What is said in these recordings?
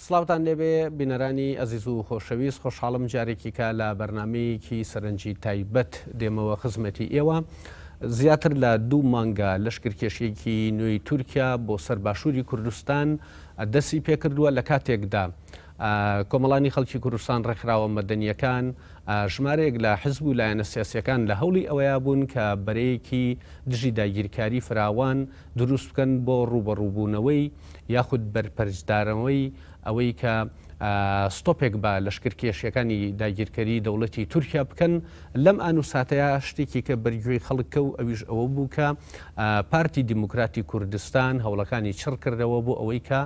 سڵاوتان لێبێ بینەرانی ئەزیز و خۆشەویست، خۆشحاڵم جارێکی کە لە بەرنامەیەکی سەرنجی تایبەت دێمەوە خزمەتی ئێوە. زیاتر لە دوو مانگە لەشکرکێشیەکی نوێی تورکیا بۆ سەر باشووری کوردستان دەستی پێکردووە لە کاتێکدا کۆمەڵانی خەڵکی کوردستان ڕێکخراوە مەدەنیەکان ژمارەیەک لە حزب و لایەنە سیاسیەکان لە هەوڵی ئەوەیا بوون کە بەرەیەکی دژی داگیرکاری فراوان دروست بکەن بۆ ڕووبەڕووبوونەوەی یاخود بەرپەرچدارەوەی ئەوەی کە ستۆپێک بە لەشکرکێشیەکانی داگیرکەری دەوڵەتی تورکیا بکەن، لەم ئان و ساتەیا شتێکی کە بەرگوێی خەڵک کەو ئەویش ئەوە بوو کە پارتی دیموکراتی کوردستان هەوڵەکانی چڕ کردەوە بۆ ئەوەی کە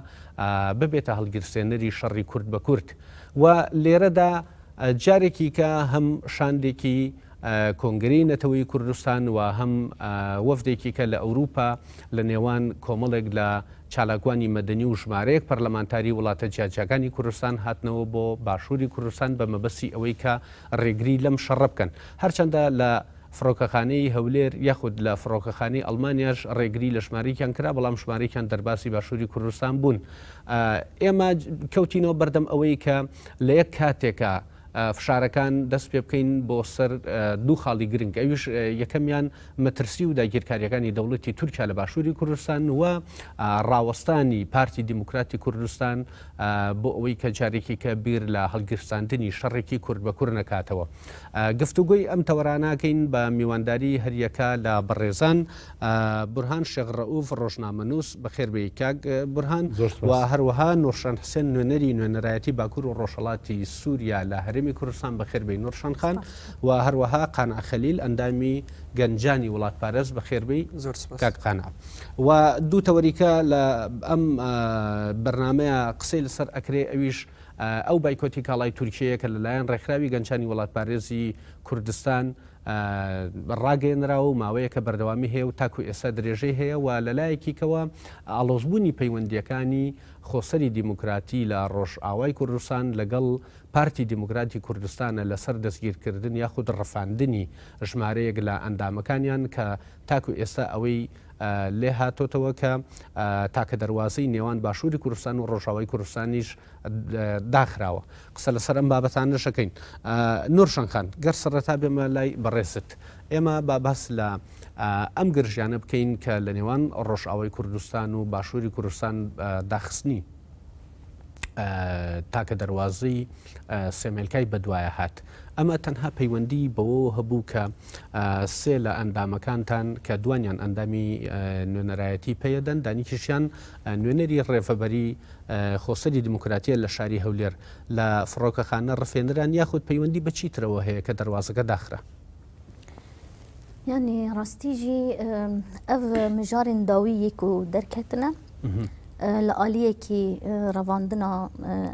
ببێتە هەڵگیرسێنەری شەڕی کورد بە کورد و لێرەدا جارێکی کە هەم شاندێکی کۆنگرەی نەتەوەی کوردستان و هەم وەفدێکی کە لە ئەوروپا لە نێوان کۆمەڵێک لە چالاکوانی مەدەنی و ژمارەیەک پەرلەمانتاری وڵاتە جیاجیاکانی کوردستان هاتنەوە بۆ باشووری کوردستان بە مەبەستی ئەوەی کە ڕێگری لەم شەڕە بکەن. هەرچەندە لە فڕۆکەخانەی هەولێر یاخود لە فڕۆکەخانەی ئەڵمانیاش ڕێگری لە ژمارەیەکیان کرا، بەڵام ژمارەیەکیان دەربازی باشووری کوردستان بوون. ئێمە کەوتینەوە بەردەم ئەوەی کە لە یەک کاتێکا فشارەکان دەست پێ بکەین بۆ سەر دوو خاڵی گرنگ ئەویش یەکەمیان مەترسی و داگیرکاریەکانی دەوڵەتی تورکیا لە باشووری کوردستان و ڕاوەستانی پارتی دیموکراتی کوردستان بۆ ئەوەی کە جارێکی کە بیر لە هەڵگیرساندنی شەڕێکی کورد بە کورد نەکاتەوە. گفتوگۆی ئەم تەوەرانەکەین بە میوانداری هەریەکە لە بەڕێزان بورهان شێخ ڕەئوف ڕۆژنامەنووس، بەخێربێی کاک بورهان، و هەروەها نورشان حسێن نوێنەری نوێنەرایەتی باکوور و ڕۆژهەڵاتی سووریا لە هەرێمی کوردستان، بەخێربێی نورشان خان، و هەروەها قانع خەلیل ئەندامی گەنجانی وڵاتپارێز، بەخێربێی کاک قانع. و دوو تەوەریکە لە ئەم بەرنامەیە قسەی لەسەر ئەکرێ ئەویش ئەو بایکۆتی کاڵای تورکیەیە کە لەلایەن ڕێکخراوی گەنجانی وڵاتپارێزی کوردستان ڕاگەیەنراوە و ماوەیەکە بەردەوامی هەیە و تاکو ئێستا درێژەی هەیە و لەلایەکی کەوە ئاڵۆزبوونی پەیوەندییەکانی خۆسەری دیموکراتی لە ڕۆژئاوای کوردستان لەگەڵ پارتی دیموکراتی کوردستانە لەسەر دەستگیرکردن یاخود ڕفاندنی ژمارەیەک لە ئەندامەکانیان کە تاکو ئێستا ئەوەی لێ هاتۆتەوە کە تاکە دەروازەی نێوان باشووری کوردستان و ڕۆژاوای کوردستانیش داخراوە. قسە لەسەر ئەم بابەتانەش ئەکەین. نورشان خان، گەر سەرەتا بێمە لای بەڕێزت، ئێمە با باس لە ئەم گرژیانە بکەین کە لە نێوان ڕۆژئاوای کوردستان و باشووری کوردستان داخستنی تاکە دەروازەی سێمێلکای بەدوایە هات. ئەمە تەنها پەیوەندی بەوەوە هەبوو کە سێ لە ئەندامەکانتان کە دوانیان ئەندامی نوێنەرایەتی پەیەدەن، دانیکیشیان نوێنەری ڕێڤەبەری خۆسەری دیموکراتیە لە شاری هەولێر لە فڕۆکەخانە ڕفێنران یاخود پەیوەندی بە چی ترەوە هەیە کە دەروازەکە داخرا؟ یانی ڕاستیژی ئەv mijarên dawî yê ku derketine li aliyekî revandina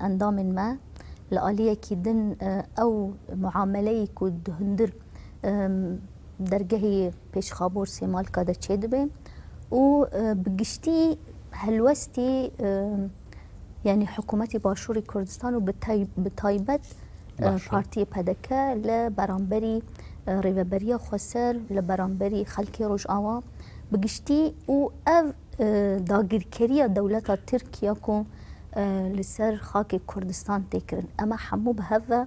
endamên me li aliyekî din ew muameleyê ku di hundir dergehê pêşxabor Sêmalka de çêdibe û bi giştî helwestî yanî hikûmetê Başûrê Kurdistan û bi taybet Partiyê PDK li beramberî rêveberiya xweser li beramberî xelkê Rojava bi giştî û ev dagirkeriya dewleta Tirk ya ku li ser xakê Kurdistan tê kirin. Ema hemû bi hev ve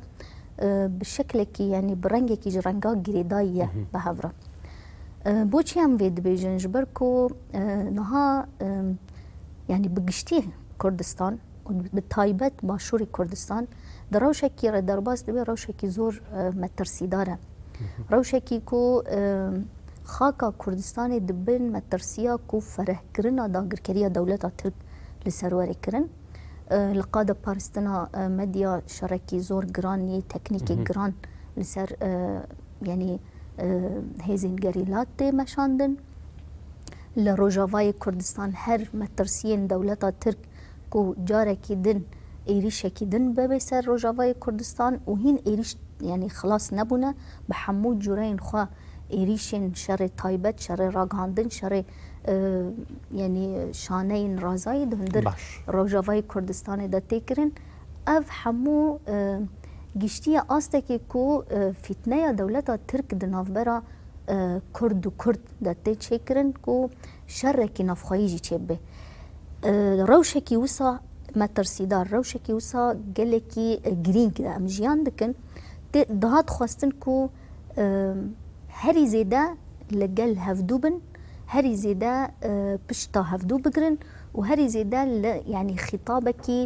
bi şeklekî yanî bi rengekî ji renga girêdayî ye bi hev re. Boçî em vê dibêjin ji ber ku niha yanî bi giştî Kurdistan û bi taybet Başûrê Kurdistan di rewşekî re derbas dibe rewşekî zor metirsîdar e. Rewşekî ku xaka Kurdistanê di bin metirsiya ku ferehkirina dagirkeriya dewleta Tirk li ser were kirin. Li qada paristina medya şerekî zor giran yê teknîkê giran li ser yanî hêzên gerîla tê meşandin. Li Rojavayê Kurdistan her metirsiyên dewleta Tirk ku carekî din êrîşekî din bibe ser Rojavayê Kurdistan û hîn êrîş yanî xilas nebûne bi hemû cureyên xwe êrîşên şerê taybet, şerê ragihandin, şerê yanî şaneyên razayî di hundir Rojavayê Kurdistanê de tê kirin. Ev hemû giştiye astekê ku fîtneya dewleta Tirk di navbera Kurd û Kurd de tê çêkirin ku şerekî navxweyî jî çêbibe. Rewşekî wisa مەترسیدار، رەوشێکی وسا گەلێکی گرینگ دە ئەم ژیان دکن، دهات خواستن کو هەری زێدە لە گەل هەڤدوو بن، هەری زێدە پشتا هەڤدوو بگرن و هەری زێدە لە یعنی خیتابەکی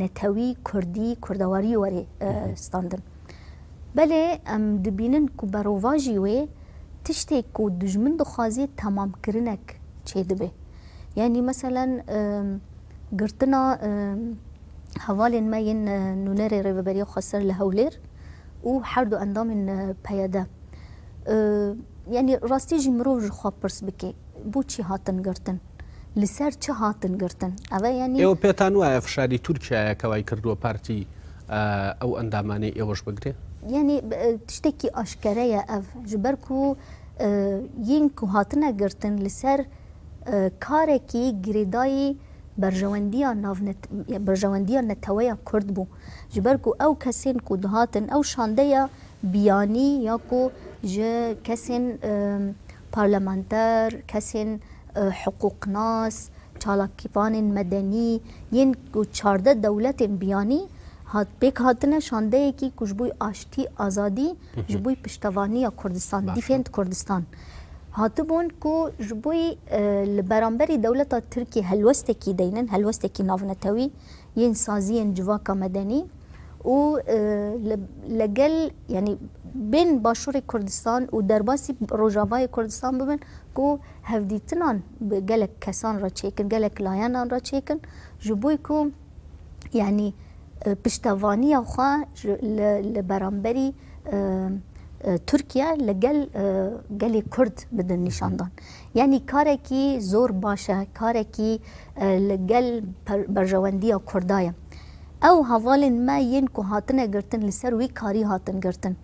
نەتەوی کوردی کوردەواری وەرێ ستاندن. بەلێ ئەم دبینن کو بەرۆڤاژی وێ تشتێک کو دوژمن دخوازێ تەمامکردنەک چێ دبێ. یعنی مەسەلەن گرتنا هەڤالên me yên nûnerê Rêveberiya Xweser li Hewlêr û her du endamên PYD. Yanî rastî jî mirov ji xwe pirs bike bo çi hatin girtin? Li ser çi hatin girtin? Ev e yanî ئێوە پێتان وایە فشاری تورکیایە کە وای کردووە پارتی ئەو ئەندامانەی ئێوەش بگرێ؟ یعنی tiştekî aşkere ye ev ji ber ku yên ku hatine girtin li ser karekî girêdayî berjewendiya berjewendiya neteweya Kurd bû. Ji ber ku ew kesên ku dihatin ew şandeya biyanî ya ku ji kesên parlamenter, kesên hiqûqnas, çalakîvanên medenî yên ku 14 dewletên biyanî hat pêk hatine şandeyekî ku ji bo aştî azadî ji bo piştevaniya Kurdistan, Defend Kurdistan hatibûn ku ji bo li beramberî dewleta Tirkiye helwestekî deynin, helwestekî navnetewî yên saziyên civaka medenî û li gel yanî bên Başûrê Kurdistan û derbasî Rojavayê Kurdistan bibin ku hevdîtinan bi gelek kesan re çêkin, gelek layenan re çêkin ji bo ku yanî piştevaniya xwe li beramberî Tirkiye li gel gelê Kurd bidin nîşandan. Yanî karekî zor baş e, karekî li gel berjewendiya Kurda ye. Ew hevalên me yên ku hatine girtin li ser wî karî hatin girtin.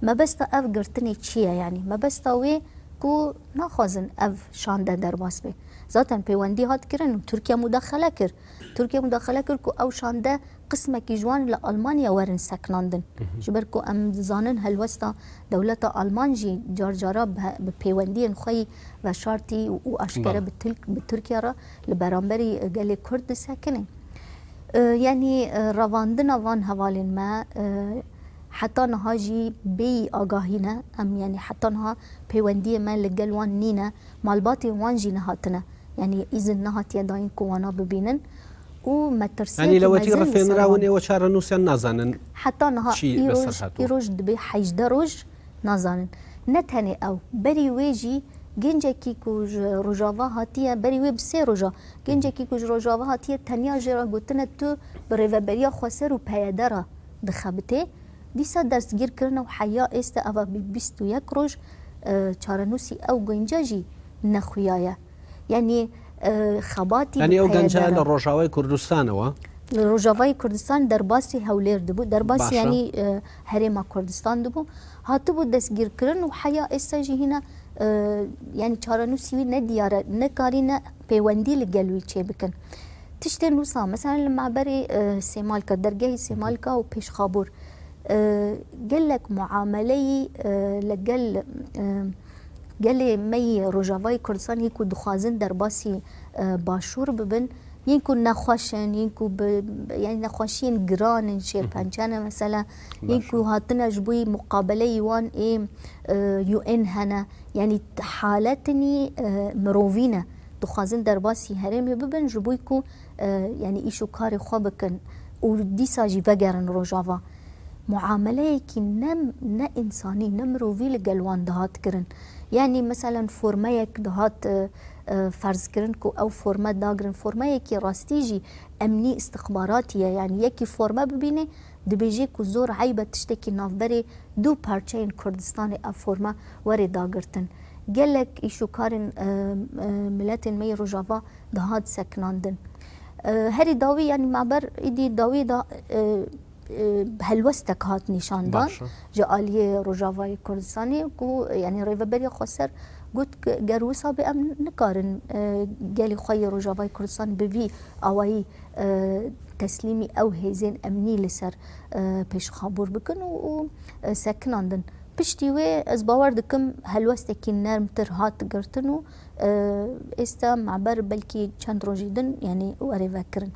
Mebesta ev girtinê çi ye yanî? Mebesta wê ku naxwazin ev şande derbas bê. Zaten pêwendî hat kirin û Tirkiye mudaxele kir. Tirkiye mudaxele kir ku ew şande qismekî ji wan li Almanya werin sekinandin. Ji ber ku em dizanin helwesta dewleta Alman jî car cara bi pêwendiyên xwe yî veşartî û aşkere bi Tirkiye re li beramberî gelê Kurd disekinê. Yanî revandina van hevalên me heta niha jî bêyî agahî ne. Em yanî heta niha pêwendiyê me li gel wan nîne. Malbatên wan jî nehatine. Yanî îzin nehatiye dayîn ku wana bibînin û metirsiyekî Yanî lewetî mezin li ser refênra wan. wan êwe çarenûsyan nazanin Heta niha çî bi îroj ser hatiwe. îroj dibê 18 roj nazanin. Ne tenê ew, berî wê jî gencekî ku ji Rojava hatiye, berî wê bi sê roja gencekî ku ji Rojava hatiye tenya jê re gotine tu bi rêveberiya xweser û PYD re dixebitê. Dîsa dersgîr kirine û heya êste eva 21 roj çarenûsî ew genca jî nexuyaye. Yanî xebatî Yanî ew genca li Rojavayê Kurdistanê Li Rojavayê Kurdistan derbasî Hewlêr dibû, derbasî yanî Herêma Kurdistan dibû. Hatibû destgîrkirin û heya êsta jî hîna yanî çarenûsî wî nediyar e, nekarîne pêwendî li gel wî çêbikin. Tiştên wisa mesela li meberê Sêmalka, dergehê Sêmalka û Pêşxabûr gelek muameleyî li gel gelê me yê Rojavayê Kurdistanê yê ku dixwazin derbasî Başûr bibin, yên ku nexweş in, yên ku bi yanî nexweşiyên giran in, şêrpençe ne mesela, yên ku hatine ji bo muqabeleyî wan ê UN hene, yanî haletinî mirovî ne. Dixwazin derbasî herêmê bibin ji bo ku yanî îş û karê xwe bikin û dîsa jî vegerin Rojava. Muameleyekî ne ne însanî ne mirovî li gel wan dihat kirin. Yanî meselen formeyek dihat ferzkirin ku ew forme dagirin. Formeyekî rastî jî emnî îstixbaratî ye. Yanî yekî forme bibînê dibêjê ku zor eyb e tiştekî navberê du parçeyên Kurdistanê ev forme were dagirtin. Gelek îş û karên miletên me yê Rojava dihat sekinandin. Herî dawî yanî meber îdî dawî da helwestek hat nîşandan ji aliyê Rojavayê Kurdistanê ku yanî Rêveberiya Xweser got ger wisa bê em nikarin gelê xwe yê Rojavayê Kurdistanê bi vî awayî teslîmî ew hêzên emnî li ser pêşxabûr bikin û sekinandin. Piştî wê ez bawer dikim helwestekî nermtir hat girtin û êsta meber belkî çend rojî din yanî were vekirin.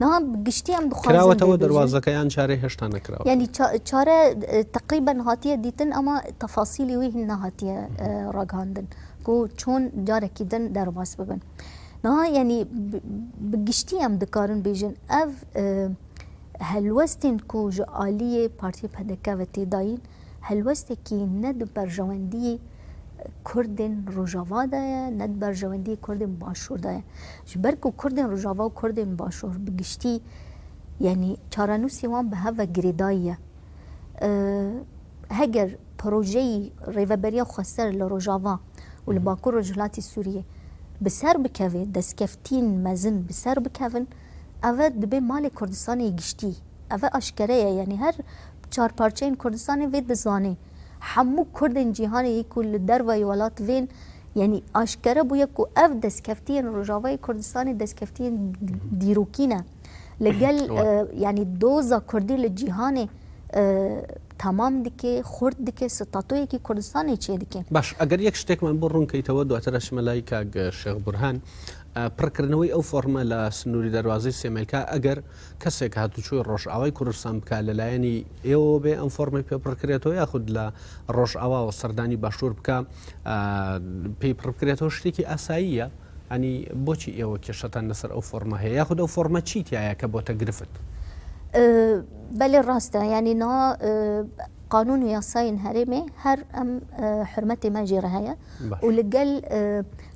نها گشتی ئەم دخوازن کراوەتەوە دەروازەکە یان چارەی هێشتا نەکراوە؟ یعنی چارە تقریبا هاتیە دیتن ئەما تەفاسیلی وی هین نەهاتیە ڕاگهاندن کو چۆن جارێکی دن دەرباس ببن. نها یعنی بگشتی ئەم دکارن بێژن ئەv هەلوەستên ku ji aliyê Partiya PDK ve tê dayîn helwestekî ne di berjewendiyê Kurdên Rojava de ye, ne di berjewendiyê Kurdên Başûr de ye. Ji ber ku Kurdên Rojava û Kurdên Başûr bi giştî yanî çarenûsê wan bi hev ve girêdayî ye. Heger projeyî Rêveberiya Xweser li Rojava û li Bakur Rojhilatê Sûriyê bi ser bikeve, destkeftiyên mezin bi ser bikevin, ev e dibe malê Kurdistanê yê giştî. Ev e aşkere ye yanî her çar parçeyên Kurdistanê vê dizanê. Hemû Kurdên cîhanê yê ku li dervayî welat vên yanî aşkere bûye ku ev destkeftiyên Rojavayê Kurdistanê destkeftiyên dîrokî ne. Li gel yanî doza Kurdî li cîhanê temam dike, xurt dike, statuyekî Kurdistanê çêdike. Baş, eger yek ştêkman bo ڕوون کەیتەوە دواتر ئەچمە لای کاک شێخ بورهان. پڕکردنەوەی ئەو فۆڕمە لە سنووری دەروازەی سێمێلکا ئەگەر کەسێک هاتوچۆی ڕۆژئاوای کوردستان بکا لە لایەنی ئێوەوە بێ ئەم فۆڕمەی پێ پڕکرێتەوە یاخود لە ڕۆژئاواوە سەردانی باشوور بکا پێی پڕ بکرێتەوە شتێکی ئاساییە ئەنی بۆچی ئێوە کێشەتان لەسەر ئەو فۆڕمە هەیە یاخود ئەو فۆڕمە چی تایە کە بۆتە گرفت؟ بەلێ ڕاستە یانی نا قانون و یاساین هەرێمێ هەر ئەم حرمەتی مە ژێرە هەیە و لەگەل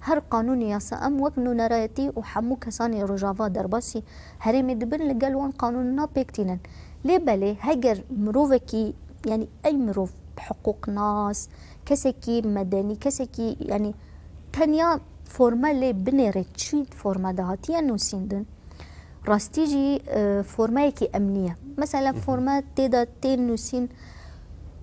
هەر قانون و یاسا ئەم وەک نوێنەرایەتی و هەموو کەسانی ڕۆژاڤا دەرباسی هەرێمێ دبن لەگەل وان قانوننا پێک تینن لێ بەلێ هەگەر مرۆڤێکی یانی ئەی مرۆڤ حقوقناس کەسێکی مەدەنی کەسێکی یانی تەنیا فۆرمە لێ بنێرێ چی فۆرمە داهاتیە نووسیندن ڕاستی ژی فۆرمەیەکی ئەمنیە مەسەلەن فۆرمە تێدا تێ نووسین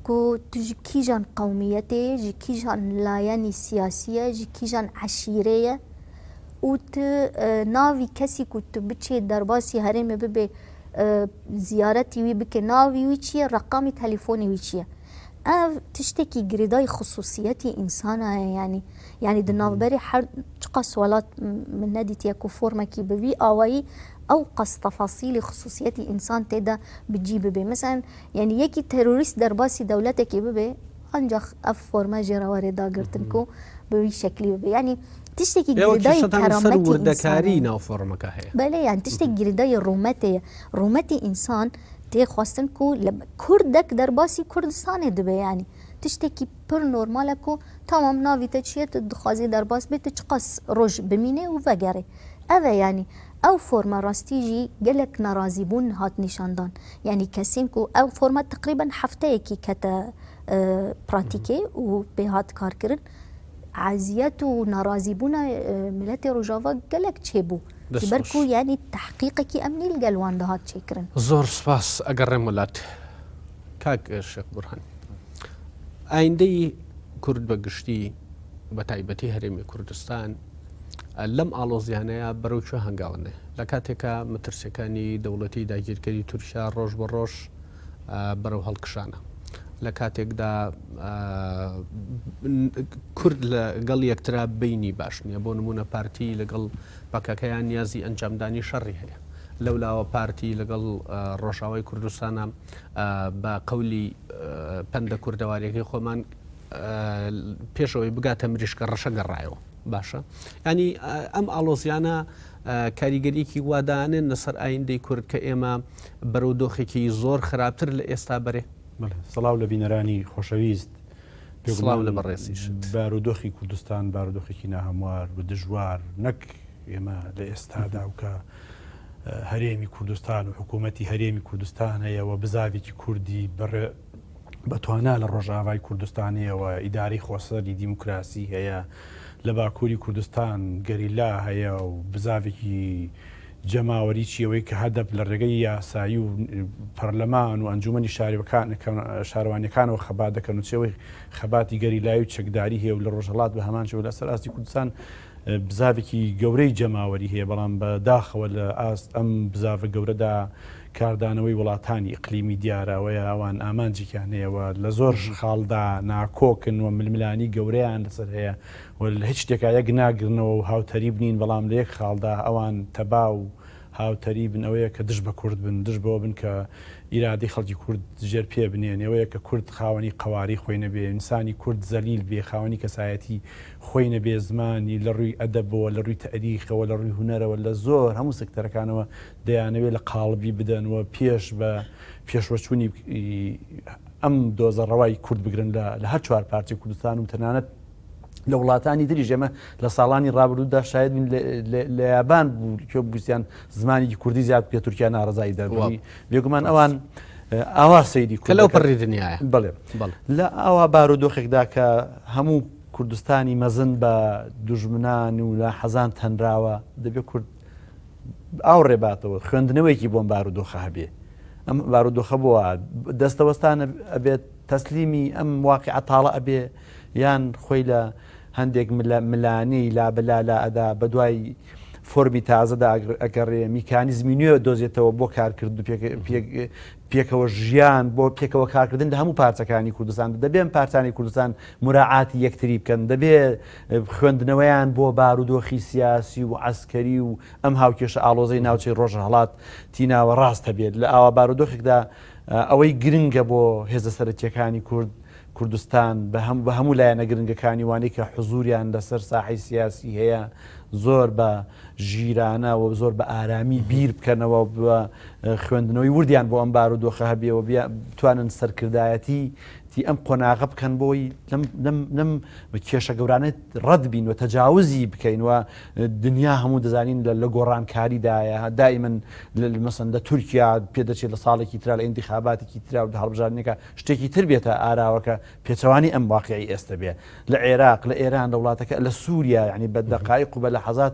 کو تو ji kîjan qewmiyetê ye ji kîjan layenî siyasî ye ji kîjan eşîrê ye û tu navî kesî ku tu biçê derbasî herêmê bibê ziyaretî wî bike navî wî çi ye reqamî telîfonê wî çi ye ev tiştekî girêdayî xisûsiyetî însana ye yanî Yanî di navberê her çiqas welat min nedîtiye ku formekî bi vî awayî ewqas tefasîlî xisûsiyetî însan tê de bi cî bibe. Meselen yanî yekî terorîst derbasî dewletekê bibe ancax ev forme jê re were dagirtin ku bi wî şeklî bibe. Yanî tiştekî girêdayî kerametî însan e. Belê yanî tiştek girêdayî rûmetê ye. Rûmetê însan tê xwestin ku li kurdek derbasî Kurdistanê dibe yanî tiştekî Pir normal e ku tamam navî te çi ye tu dixwazî derbas bê tu çiqas roj bimînê û vegerê. Ev e yanî ew forma rastî jî gelek nerazîbûn hat nîşandan. Yanî kesên ku ew forma teqrîben hefteyekî kete pratîkê û pê hat karkirin eziyet û nerazîbûna miletê Rojava gelek çêbû. Ji ber ku yanî tehqîqekî emnî li gel wan dihat çêkirin. Zor spas egerem welat. کاک شێخ بورهان ئایندەی کورد بە گشتی بە تایبەتی هەرێمی کوردستان لەم ئاڵۆزیانەیە بەرەو کوێ هەنگاونێ لە کاتێکا مەترسیەکانی دەوڵەتی داگیرکەری تورکیا ڕۆژ بە ڕۆژ بەرەو هەڵکشانە لە کاتێکدا کورد لەگەڵ یەکترا بینی باش نییە بۆ نمونە پارتی لەگەڵ پەکەکەیان نیازی ئەنجامدانی شەڕی هەیە لەولاوە پارتی لەگەڵ ڕۆژاوای کوردستانە بە قەولی پەندە کوردەواریەکەی خۆمان پێشەوەی بگاتە مریشکە ڕەشە گەڕایەوە باشە ینی ئەم ئاڵۆزیانە کاریگەریکی وادانێن لەسەر ئایندەی کورد کە ئێمە بەرەو دۆخێکی زۆر خراپتر لە ئێستا بەرێ سڵاو لە بینەرانی خۆشەویست سڵاو لە بەڕێزیشت. بارودۆخی کوردستان بارودۆخێکی ناهەموار و دژوار نەک ئێمە لە ئێستادا و کە هەرێمی کوردستان و حکوومەتی هەرێمی کوردستان هەیە و بزاڤێکی کوردی بەڕێ بەتوانا لە ڕۆژاوای کوردستانەوە ئیداری خۆسەری دیموکراسی هەیە لە باکووری کوردستان گەریلا هەیە و بزاڤێکی جەماوەریی ئەوەی کە هەدەپ لە ڕێگەی یاسایی و پەرلەمان و ئەنجومەنی شارەوانیەکانەوە خەبات دەکەن و چێوەی خەباتی گەریلایی و چەکداری هەیە و لە ڕۆژهەڵات بە هەمان شێوە لەسەر ئاستی کوردستان بزاڤێکی گەورەی جەماوەری هەیە بەڵام بە داخەوە لە ئاست ئەم بزاڤە گەورەدا کاردانەوەی وڵاتانی ئیقلیمی دیارە ئەوەیە ئەوان ئامانجێکیان هەیە و لە زۆر خاڵدا ناکۆکن و ململانی گەورەیان لەسەر هەیە و لە هیچ شتێکا یەک ناگرنەوە و هاوتەریب نین، بەڵام لە یەک خاڵدا ئەوان تەبا و هاوتەریبن ئەوەیە کە دژ بە کورد بن، دژ بەوە بن کە ئیرادەی خەڵکی کورد ژێر پێ بنێن، ئەوەیە کە کورد خاوەنی قەوارەی خۆی نەبێ، ئینسانی کورد زەلیل بێ، خاوەنی کەسایەتی خۆی نەبێ، زمانی لە ڕووی ئەدەبەوە، لە ڕووی تەئریخەوە، لە ڕووی هونەرەوە، لە زۆر هەموو سێکتەرەکانەوە دەیانەوێ لە قاڵبی بدەن و پێش بە پێشوەچوونی ئەم دۆزە ڕەوای کورد بگرن لە هەر چوار پارچەی کوردستان و تەنانەت لە وڵاتانی تریش ئێمە لە ساڵانی ڕابردوودا شاید بین لە یابان بوو کوێ بگوستیان زمانێکی کوردی زیاد بکە تورکیا ناڕزایی دەربڕی بێگومان ئەوان ئاوا سەیری کە لەو پەڕی دنیاە بڵێ لە ئاوا بارودۆخێکدا کە هەموو کوردستانی مەزن بە دوژمنان و لە حەزان تەنراوە دەبێت کورد ئاوڕێ باتەوە خوێندنەوەیەکی بۆم بارودۆخە هەبێ ئەم بارودۆخە بۆ دەستەوەستان ئەبێت تەسلیمی ئەم واقیعە تاڵە ئەبێ یان خۆی لە هەندێک ملانێی لابەلا لا ئەدا بەدوای فۆرمی تازەدا ئەگەڕێ میکانیزمی نوێ دۆزێتەوە بۆ کارکرد و پێکەوە ژیان بۆ پێکەوە کارکردن لە هەموو پارچەکانی کوردستان دەبێن پارچانی کوردستان مراعاتی یەکتری بکەن دەبێ خوێندنەوەیان بۆ بارودۆخی سیاسی و عسکەری و ئەم هاوکێشە ئاڵۆزەی ناوچەی ڕۆژهڵات تیناوە ڕاست هەبێت لە ئاوا بارودۆخێکدا ئەوەی گرنگە بۆ هێزە سەرەکیەکانی کورد کوردستان بە هەم بە هەموو لایەنە گرنگەکانی وانەی کە حزوریان لەسەر ساحەی سیاسی هەیە زۆر بە ژیرانە و زۆر بە ئارامی بیر بکەنەوە بە خوێندنەوەی وردیان بۆ ئەم بارودۆخە هەبێ و بتوانن سەرکردایەتی تی ئەم قۆناغە بکەن بۆی لەم لەم لەم کێشە گەورانە ڕەت بین و تەجاوزی بکەین و دنیا هەموو دەزانین لە لە گۆڕانکاریدایە دائیمەن مەسەن لە تورکیا پێدەچێت لە ساڵێکی ترا لە ئینتیخاباتێکی ترا و هەڵبژاردنێکە شتێکی تر بێتە ئاراوە کە پێچەوانی ئەم واقعی ئێستە بێ لە عێراق لە ئێران لە وڵاتەکە لە سووریا یعنی بە دقایق و بە لەحەزات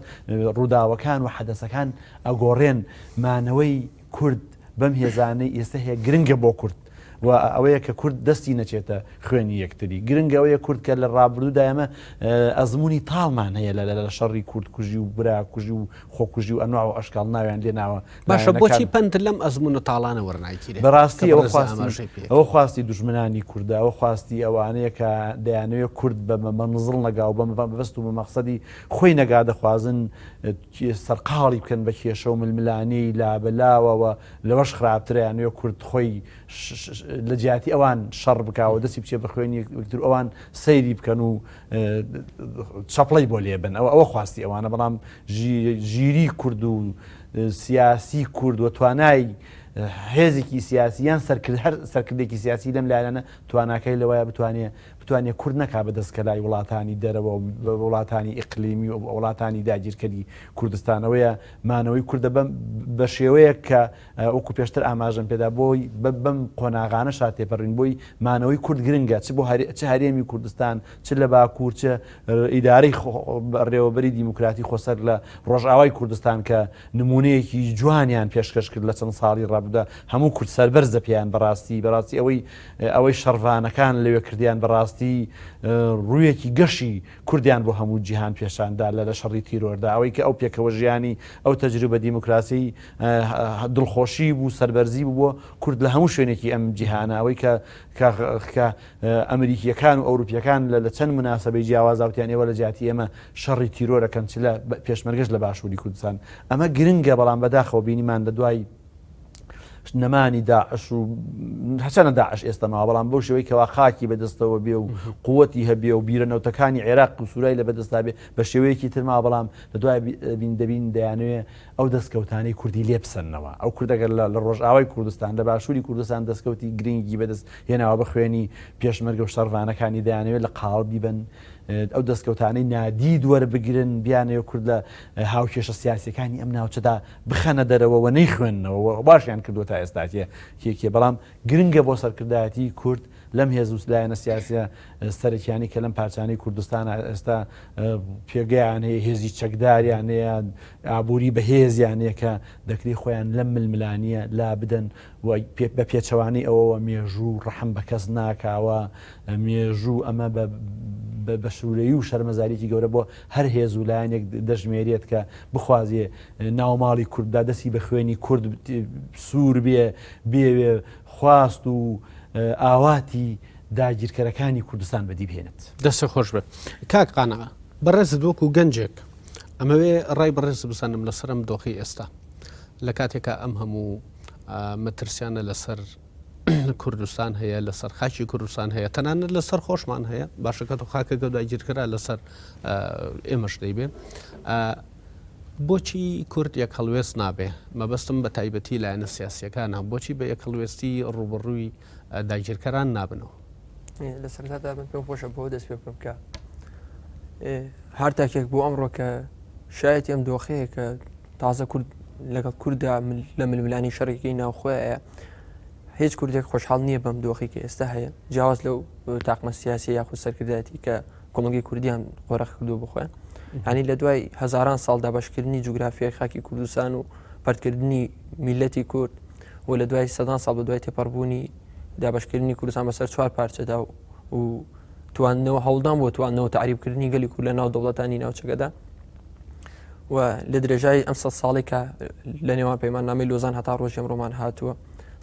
ڕووداوەکان و حەدەسەکان ئەگۆڕێن مانەوەی کورد بەم هێزانەی ئێستا هەیە گرنگە بۆ کورد و ئەوەیە کە کورد دەستی نەچێتە خوێنی یەکتری گرنگە ئەوەیە کورد کە لە ڕابردوودا ئێمە ئەزمموی تاڵمان هەیە لە لە شەڕی کورد کوژی و برا کوژی و خۆکوژی و ئەنواع و ئەشکاڵ ناویان لێ ناوە. باشە بۆچی پەند لەم ئەزموونە تاڵانە وەرناگیرێ؟ بەڕاستی ئەوە خواستی ئەوە خواستی دوژمنانی کوردە، ئەوە خواستی ئەوانەیە کە دەیانەوێت کورد بە مەنزڵ نەگا و بە مەبەست و بە مەقسەدی خۆی نەگا، دەخوازن سەرقاڵی بکەن بە کێشە و ململانێی لابەلاوە و لەوەش خراپتر ئەیانەوێت کورد خۆی لە جیاتی ئەوان شەڕ بکا و دەستی بچێ بە خوێنی یەکتر و ئەوان سەیری بکەن و چەپڵەی بۆ لێبن ئەوە ئەوە خواستی ئەوانە بەڵام ژیری کورد و سیاسی کورد و توانای هێزێکی سیاسی یان سەرکرد هەر سەرکردێکی سیاسی لەم لایەنە تواناکەی لەوەیە بتوانێ بتوانێت کورد نەکا بە دەستکەلای وڵاتانی دەرەوە و وڵاتانی ئیقلیمی و وڵاتانی داگیرکەری کوردستانەوەیە مانەوەی کوردە بە شێوەیەک کە وەکو پێشتر ئاماژەم پێدا بۆی بەم قۆناغانەشا تێپەڕین بۆی مانەوەی کورد گرنگە چ بۆ چ هەرێمی کوردستان چ لە باکوور چ ئیدارەی ڕێوەبەری دیموکراتی خۆسەر لە ڕۆژئاوای کوردستان کە نمونەیەکی جوانیان پێشکەش کرد لە چەند ساڵی ڕابدا هەموو کورد سەربەرزە پێیان بەڕاستی بەڕاستی ئەوەی ئەوەی شەڕڤانەکان لەوێ کردیان بەڕاستی ڕوویەکی گەشی کوردیان بۆ هەموو جیهان پێشاندا لە لە شەڕی تیرۆردا ئەوەی کە ئەو پێکەوە ژیانی ئەو تەجروبە دیموکراسی دڵخۆشی بوو سەربەرزی بوو بۆ کورد لە هەموو شوێنێکی ئەم جیهانە ئەوەی کە کە ئەمریکیەکان و ئەوروپیەکان لە لە چەند مناسبەی جیاوازا وتیان ئێوە لە جیاتی ئێمە شەڕی تیرۆرەکەن چ لە پێشمەرگەش لە باشووری کوردستان ئەمە گرنگە بەڵام بەداخەوە بینیمان لە دوای نەمانی داعش و هەچەنە داعش ئێستا ماوە بەڵام بەو شێوەی کەوا خاکی بەدەستەوە بێ و قوتی هەبێ و بیرە نەوتەکانی عێراق و سوورای لە بەدەستا بێ بە شێوەیەکی تر ماوە بەڵام لە دوای بین دەبین دەیانەوێ ئەو دەستکەوتانەی کوردی لێ بسەننەوە ئەو کوردەگەر لە ڕۆژئاوای کوردستان لە باشووری کوردستان دەستکەوتی گرنگی بەدەست هێناوە بە خوێنی پێشمەرگە و شەڕڤانەکانی دەیانەوێت لە قاڵبی بن ئەو دەستکەوتانەی نادید وەربگرن بیانەوێت کورد لە هاوکێشە سیاسەکانی ئەم ناوچەدا بخەنە دەرەوە و نەیخوێننەوە و باشیان کردووە تا ئێستا کێ کێ کێ بەڵام گرنگە بۆ سەرکردایەتی کورد لەم هێز و لایەنە سیاسیە سەرەکیانی کە لەم پارچانەی کوردستانە ئێستا پێگەیان هەیە هێزی چەکداریان هەیە ئابووری بەهێزیان هەیە کە دەکری خۆیان لەم ململانیە لا بدەن و بە پێچەوانەی ئەوەوە مێژوو ڕەحم بە کەس ناکاوە مێژوو ئەمە بە شوورەیی و شەرمەزاریی گەورە بۆ هەر هێز و لایەنێک دەژمێرێت کە بخوازێ ناوماڵی کورددا دەستی بە خوێنی کورد سوور بێ بێوێ خواست و ئاواتی داگیرکەرەکانی کوردستان بەدی بهێنێت. دەست خۆش بێت کاک قانع بەڕێزت وەکو گەنجێک ئەمەوێ ڕای بەڕێز بزانم لەسەر ئەم دۆخی ئێستا. لە کاتێکا ئەم هەموو مەترسیانە لەسەر کوردستان هەیە لەسەر خاکی کوردستان هەیە تەنانەت لەسەر خۆشمان هەیە باشە کە تۆ خاکەکە داگیرکرا لەسەر ئێمەش دەیبێ بۆچی کورد یەک هەڵوێست نابێ مەبەستم بە تایبەتی لایەنە سیاسیەکانە بۆچی بە یەک هەڵوێستی ڕوبڕووی داگیرکەران نابنەوە لە سەرتادا من پێم خۆشە بۆ دەست پێ بکەم کە هەر تاکێک بۆ ئەمڕۆ کە شایەتی ئەم دۆخەیە کە تازە کورد لەگەڵ کووردا لە ململانی شەڕێکی ناوخۆیە هیچ کوردێک خۆشحاڵ نییە بەم دۆخی کە ئێستا هەیە جیاواز لەو تاقمە سیاسی یاخود سەرکردایەتی کە کۆمەڵگەی کوردیان قۆرخ کردو بخۆیان ینی لە دوای هەزاران ساڵ دابشکردنی جوگرافیای خاکی کوردستان و پەرتکردنی میلەتی کورد و لە دوای سەدان ساڵ بە دوای تێپەڕبوونی دابشکردنی کوردستان بەسەر چوار پارچەدا و تواندنەوە هەوڵدان بۆ تواندنەوە تەعریبکردنی گەلی کورد لە ناو دەوڵەتانی ناوچەکەدا و لە درێژایی ئەم سە ساڵی کە لە نێوان پەیماننامەی لۆزان هەتا ڕۆژی ئەمڕۆمان هاتووە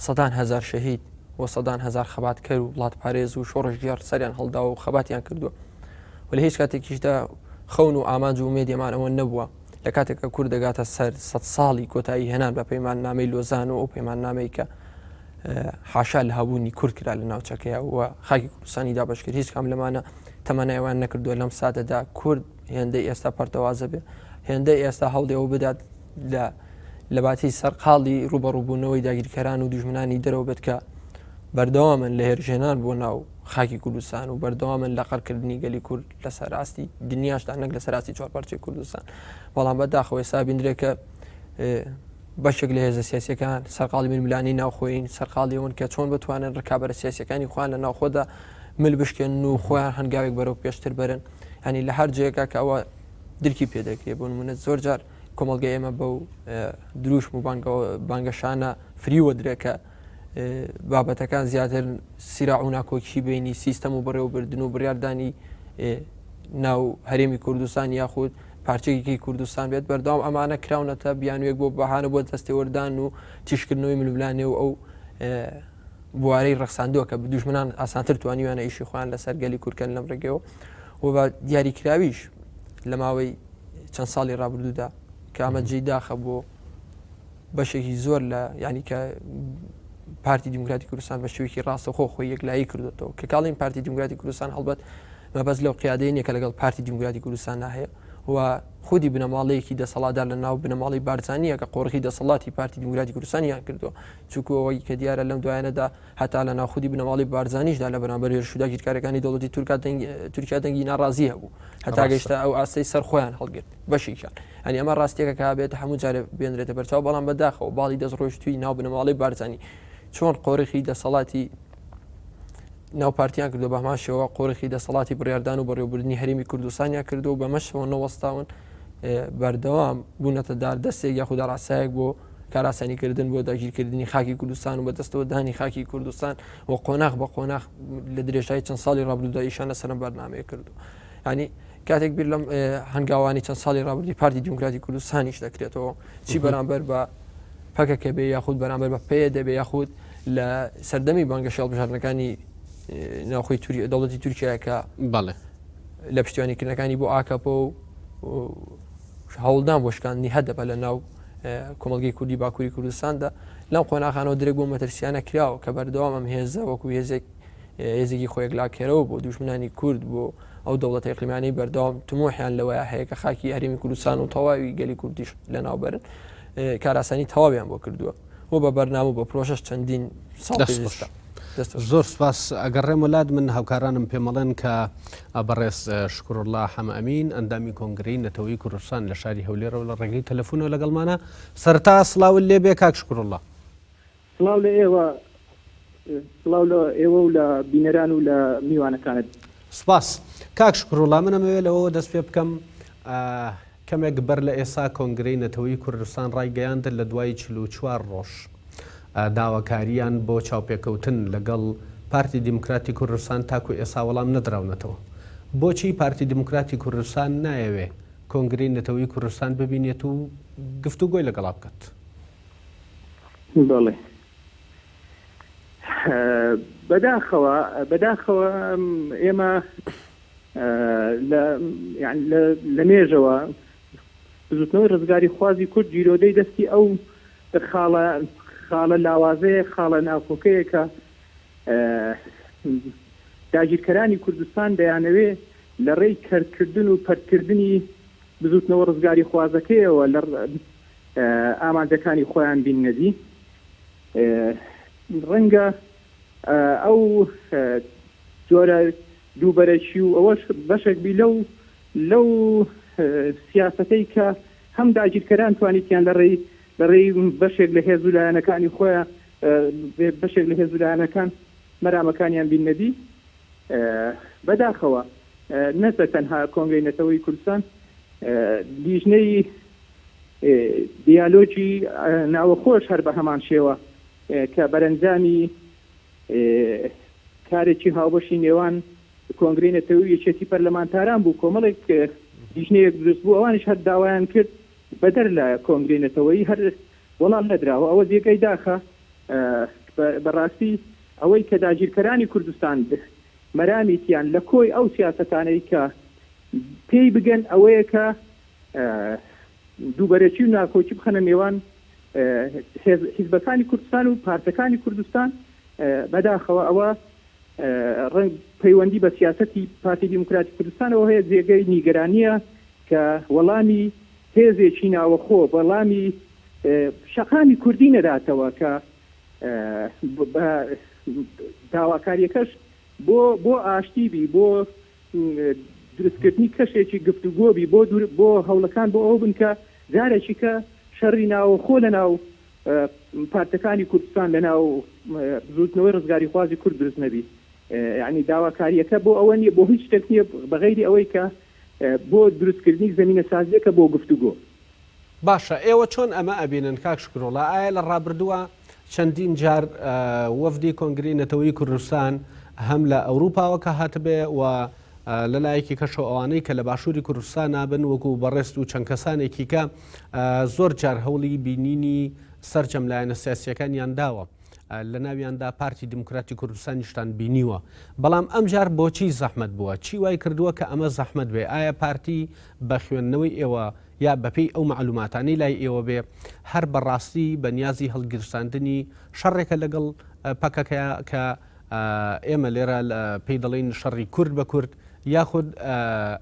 سەدان هەزار شەهید و سەدان هەزار خەباتکەر و وڵاتپارێز و شۆڕشگێڕ سەریان هەڵداوە و خەباتیان کردووە و لە هیچ کاتێکیشدا خەون و ئامانج و ئومێدیمان ئەوە نەبووە لە کاتێک کە کورد دەگاتە سەر سە ساڵی کۆتایی هێنان بە پەیماننامەی لۆزان و ئەو پەیماننامەی کە حاشا لە هەبوونی کورد کرا لە ناوچەکەیە و خاکی کوردستانی دابەش کرد هیچ کام لەمانە تەمەنای ئەوان نەکردووە لەم ساتەدا کورد هێندەی ئێستا پەرتەوازە بێ هێندەی ئێستا هەوڵی ئەوە بدات لە لە باتی سەرقاڵی ڕوبەڕووبوونەوەی داگیرکەران و دوژمنانی دەرەوە بێت کە بەردەوامن لە هێرشێنان بۆ ناو خاکی کوردستان و بەردەوامن لە قڕکردنی گەلی کورد لە سەراستی دنیاشدا نەک لە سەراستی چوارپارچەی کوردستان بەڵام بەداخەوە ئێستا بینرێت کە بەشێک لە هێزە سیاسیەکان سەرقاڵی ململانێی ناوخۆیین، سەرقاڵی ئەوەن کە چۆن بتوانن ڕکابەرە سیاسیەکانی خۆیان لە ناوخۆدا مل بشکێنن و خۆیان هەنگاوێک بەرەو پێشتر بەرن. یانی لە هەر جێگا کە ئەوە درکی پێ دەکرێت، بۆ نمونە زۆر جار کۆمەڵگەی ئێمە بەو دروشم و بانگەشانە فریوە درێ کە بابەتەکان زیاتر سیراع و ناکۆکی بینی سیستەم و بەڕێوەبردن و بڕیاردانی ناو هەرێمی کوردستان یاخود پارچەیەکی کوردستان بێت بەردەوام ئەمانە کراونەتە بیانوێک بۆ بەهانە بۆ دەستێوەردان و تیشکردنەوەی ململانێ و ئەو بوارەی ڕەخساندووە کە دوژمنان ئاسانتر توانیویانە ئیشی خۆیان لەسەر گەلی کورکەن لەم ڕێگەیەوە و بە دیاریکراویش لە ماوەی چەند ساڵی ڕابردوودا کە ئەمە جێی داخە بۆ بەشێکی زۆر لە ینی کە پارتی دیموکراتی کوردستان بە شێوەیەکی ڕاستەوخۆ خۆی یەکلایی کردوێتەوە کە کاڵین پارتی دیموکراتی کوردستان هەڵبەت مەبەست لەو قیادەی نیە کە لەگەڵ پارتی دیموکراتی کوردستاندا هەیە و خودی بنەماڵەیەکی دەسەڵاتدار لە ناو بنەماڵەی بارزانیە کە قۆرخی دەسەڵاتی پارتی دیموکراتی کوردستانیان کردووە چونکو ئەوەی کە دیارە لەم دوایانەدا هەتا لە ناو خودی بنەماڵەی بارزانیشدا لە بەرامبەر هێرش و داگیرکاریەکانی دەوڵەتی تورکا دەنگ تورکیا دەنگی ناڕازی هەبوو هەتا گەیشتە ئەو ئاستەی سەر خۆیان هەڵگرت بەشێکیان ئەنی ئەمە ڕاستیەکە کە بێت هەموو جارێ بێنرێتە بەرچاو بەڵام بەداخەوە باڵی دەست ڕۆیشتووی ناو بنەماڵەی بارزانی چۆن قۆرخی دەسەڵاتی ناو پارتیان کردو بە هەمان شێوە قۆرخی دەسەڵاتی بڕیاردان و بەڕێوەبردنی هەرێمی کوردستانیان کردو و بەمەشەوە نەوەستاون بەردەوام بوونەتە دار دەستێک یاخود داراسایەک بۆ کاراسانیکردن بۆ داگیرکردنی خاکی کوردستان و بەدەستەوە دانی خاکی کوردستان و قۆناغ بە قۆناغ لە درێژای چەند ساڵی ڕابردوودا ئیشان لەسەر ئەم بەرنامەیە کردو ینی کاتێک بیر لەم هەنگاوانی چەند ساڵی ڕابردووی پارتی دیموکراتی کوردستانیش دەکرێتەوە چی بەرامبەر بە پەکەکە بێ یاخود بەرامبەر بە پێ دەبێ یاخود لە سەردەمی بانگەشەی هەڵبژاردنەکانی ناوخۆی توری دەوڵەتی تورکیا کە بەڵێ لە پشتیوانیکردنەکانی بۆ ئاکەپە و هەوڵدان بۆ شکاندنی هەدەپە لە ناو کۆمەڵگەی کوردی باکووری کوردستاندا لەم قۆناغانەوە درێک بۆ مەترسیانە کراوە کە بەردەوام ئەم هێزە وەکو هێزێک هێزێکی خۆیەکلاکەرەوە بۆ دوژمنانی کورد بۆ ئەو دەوڵەتە ئیقلیمانەی بەردەوام تموحیان لەوەیە هەیە کە خاکی هەرێمی کوردستان و تەواوی گەلی کوردیش لەناوبەرن کاراسانی تەواویان بۆ کردووە و بە بەرنامە و بە پرۆژەش چەندین ساڵ پێویستە. زۆر سپاس ئەگەڕێم وەلات من هاوکارانم پێمەڵێن کە بەڕێز شکراللە حەمە ئەمین ئەندامی کۆنگرەی نەتەوەی کوردستان لە شاری هەولێرەوە لە ڕێگەی تەلەفونەوە لەگەڵمانە سەرەتا سڵاوت لێبێ کاک شکراللە. سڵاو لە ئێوە سڵاو لە ئێوە و لە بینەران و لە میوانەکانت. سپاس. کاک شکروڵا من ئەمەوێ لەوەوە دەست پێ بکەم کەمێک بەر لە ئێسا کۆنگرەی نەتەوەیی کوردستان ڕایگەیاند لە دوای 44 ڕۆژ داواکاریان بۆ چاوپێکەوتن لەگەڵ پارتی دیموکراتی کوردستان تاکو ئێسا وەڵام نەدراونەتەوە. بۆچی پارتی دیموکراتی کوردستان نایەوێ کۆنگرەی نەتەوەیی کوردستان ببینێت و گفتوگۆی لەگەڵا بکات؟ بەڵێ بەداخەوە بەداخەوە ئێمە لە لە مێژەوە بزوتنەوەی ڕزگاری خوازی کورد گیرۆدەی دەستی ئەو خاڵە خاڵە لاوازەیە، خاڵە ناکۆکەیە کە داگیرکەرانی کوردستان دەیانەوێ لە ڕێی کەرتکردن و پەرتکردنی بزووتنەوە ڕزگاریخوازەکەیەوە لە ئامانجەکانی خۆیان بیننە دی. ڕەنگە ئەو جۆرە دووبەرەکی و ئەوەش بەشێک بی لەو لەو سیاسەتەی کە هەم داگیرکەران توانیتیان لە ڕێی لە ڕێی بەشێک لە هێز و لایەنەکانی خۆیان بەشێک لە هێز و لایەنەکان مەرامەکانیان بیننە دی. بەداخەوە نە بە تەنها کۆنگرەی نەتەوەیی کوردستان، لیژنەی دیالۆگی ناوەخۆش هەر بە هەمان شێوە کە بەرەنجامی کارێکی هاوبەشی نێوان کۆنگرەی نەتەوەیی و یەکێتی پەرلەمانتاران بوو، کۆمەڵێک لیژنەیەک دروست بوو، ئەوانیش هەر داوایان کرد بەدەر لە کۆنگرەی نەتەوەیی هەر وەڵام نەدراوە، ئەوە جێگەی داخە. بەڕاستی ئەوەی کە داگیرکەرانی کوردستان مەرامیتیان لە کۆی ئەو سیاسەتانەی کە پێی بگەن ئەوەیە کە دووبەرەکی و ناکۆکی بخەنە نێوان حیزبەکانی کوردستان و پارتەکانی کوردستان، بەداخەوە ئەوە ڕەنگ پەیوەندی بە سیاسەتی پارتی دیموکراتی کوردستانەوە هەیە، جێگەی نیگەرانییە کە وەڵامی هێزێکی ناوەخۆ، وەڵامی شەقامی کوردی نەداتەوە کە بە داواکارییەکەش بۆ بۆ ئاشتی بی، بۆ دروستکردنی کەشێکی گفتوگۆ بی، بۆ بۆ هەوڵەکان بۆ ئەوە بن کە جارێکی کە شەڕی ناوەخۆ لەناو پارتەکانی کوردستان لەناو بزووتنەوەی ڕزگاریخوازی کورد دروست نەبی. یانی داواکارییەکە بۆ ئەوە نییە، بۆ هیچ شتێک نییە بەغەیری ئەوەی کە بۆ دروستکردنی زەمینەسازییەکە بۆ گفتوگۆ. باشە ئێوە چۆن ئەمە ئەبینن کاک شکروڵا ئایا لە ڕابردووە چەندین جار وەفدی کۆنگرەی نەتەوەی کوردستان هەم لە ئەوروپاوە کە هاتبێ و لە لایەکی کەشەوە ئەوانەی کە لە باشووری کوردستان نابن وەکو بەڕێست و چەند کەسانێکی کە زۆر جار هەوڵی بینینی سەرجەم لایەنە سیاسیەکانیان داوە لە ناویاندا پارتی دیموکراتی کوردستانیشتان بینیوە بەڵام ئەمجار بۆچی زەحمت بووە چی وای کردووە کە ئەمە زەحمت بێ ئایا پارتی بە خوێندنەوەی ئێوە یا بەپێی ئەو مەعلوماتانەی لای ئێوە بێ هەر بە ڕاستی بە نیازی هەڵگیرساندنی شەڕێکە لەگەڵ پەکەکەیە کە ئێمە لێرە پێی دەڵێین شەڕی کورد بە کورد یاخود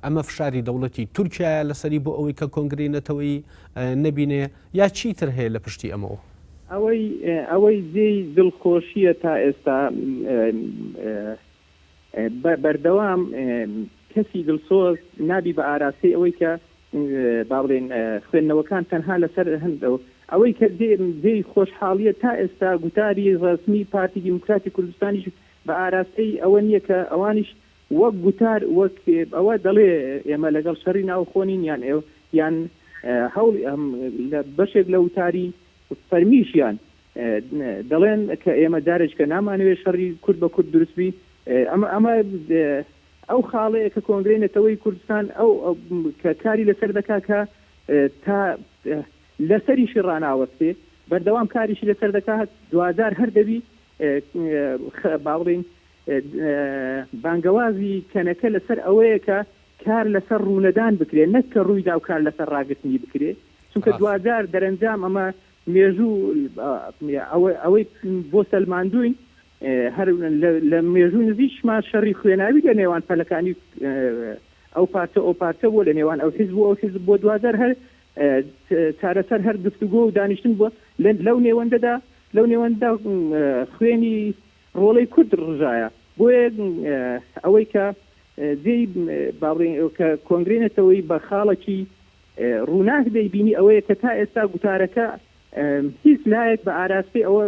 ئەمە فشاری دەوڵەتی تورکیایە لەسەری بۆ ئەوەی کە کۆنگرەی نەتەوەیی نەبینێ یا چیتر هەیە لە پشتی ئەمەوە؟ ئەوەی ئەوەی جێی دڵخۆشییە تا ئێستا بەردەوام کەسی دڵسۆز نابی بە ئاراستەی ئەوەی کە با بڵێین خوێندنەوەکان تەنها لەسەر ئەوەی کە جێی خۆشحاڵیە تا ئێستا گوتاری ڕەسمی پارتی دیموکراتی کوردستانیش بە ئاراستەی ئەوە نییە کە ئەوانیش وەک گوتار وەک ئەوە دەڵێ ئێمە لەگەڵ شەڕی ناوخۆ نین یان یان هەوڵ لە بەشێک لە وتاری فەرمیشیان دەڵێن کە ئێمە جارێکە نامانەوێت شەڕی کورد بە کورد دروست بی ئەمە ئەمە ئەو خاڵەیە کە کۆنگرەی نەتەوەی کوردستان ئەو کە کاری لەسەر دەکا کە تا لەسەریشی ڕاناوەستێ بەردەوام کاریشی لەسەر دەکات دواجار هەر دەبی با بڵێین بانگەوازی کەنەکە لەسەر ئەوەیە کە کار لەسەر ڕوونەدان بکرێ نەک کە ڕوویدا و کار لەسەر ڕاگرتنی بکرێ چونکە دواجار دەرەنجام ئەمە مێژوو ئەوەی بۆ سەلماندووین هەر لە مێژوو نزیکمان شەڕی خوێناوی لە نێوان پەلەکانی ئەو پارچە ئەو پارچە بووە لە نێوان ئەو حیزب و ئەو حیزب بۆ دواجار هەر چارەسەر هەر گفتوگۆ و دانیشتن بووە لەو نێوەندەدا لەو نێوەنددا خوێنی ڕۆڵەی کورد ڕژایە بۆیە ئەوەی کە جێی باڵێن کە کۆنگرەی نەتەوەیی بە خاڵێکی ڕووناک دەیبینی ئەوەیە کە تا ئێستا گوتارەکە هیچ لایەک بە ئاراستەی ئەوە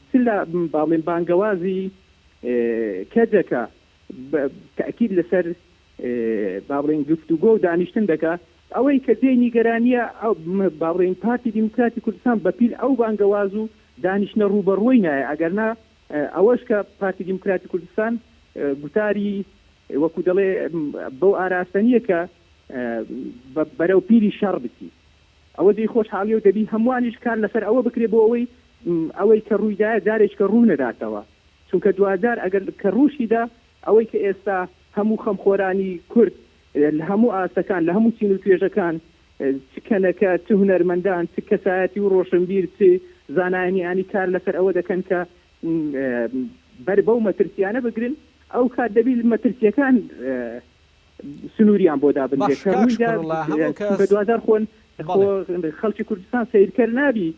چ لە با بڵێین بانگەوازی کەجەکە تەئکید لەسەر با بڵێین گفتوگۆ و دانیشتن دەکا، ئەوەی کە جێی نیگەرانییە با بڵێین پارتی دیموکراتی کوردستان بە پیل ئەو بانگەواز و دانیشتنە ڕووبەڕووی نایە، ئەگەرنا ئەوەش کە پارتی دیموکراتی کوردستان گوتاری وەکو دەڵێ بەو ئاراستە نییە کە بەرەو پیری شەڕ بچی. ئەوە جێی خۆشحاڵیە و دەبی هەمووانیش کار لەسەر ئەوە بکرێ بۆ ئەوەی ئەوەی کە ڕوویدایە جارێکیکە ڕوو نەداتەوە. چونکە دواجار ئەگەر کە ڕووشیدا ئەوەی کە ئێستا هەموو خەمخۆرانی کورد لە هەموو ئاستەکان لە هەموو چین و توێژەکان. چ کەنەکە، چ هونەرمەندان، چ کەسایەتی و ڕۆشنبیر، چ زانایانی ئانی کار لەسەر ئەوە دەکەن کە بەر بەو مەترسیانە بگرن، ئەو کات دەبی مەترسیەکان سنووریان بۆ دابنرێت باش کە کاک ڕوویدا شکراللە هەموو چونکە کەس دواجار خۆن خۆ بەڵێ. خەڵکی کوردستان سەیرکەر نابی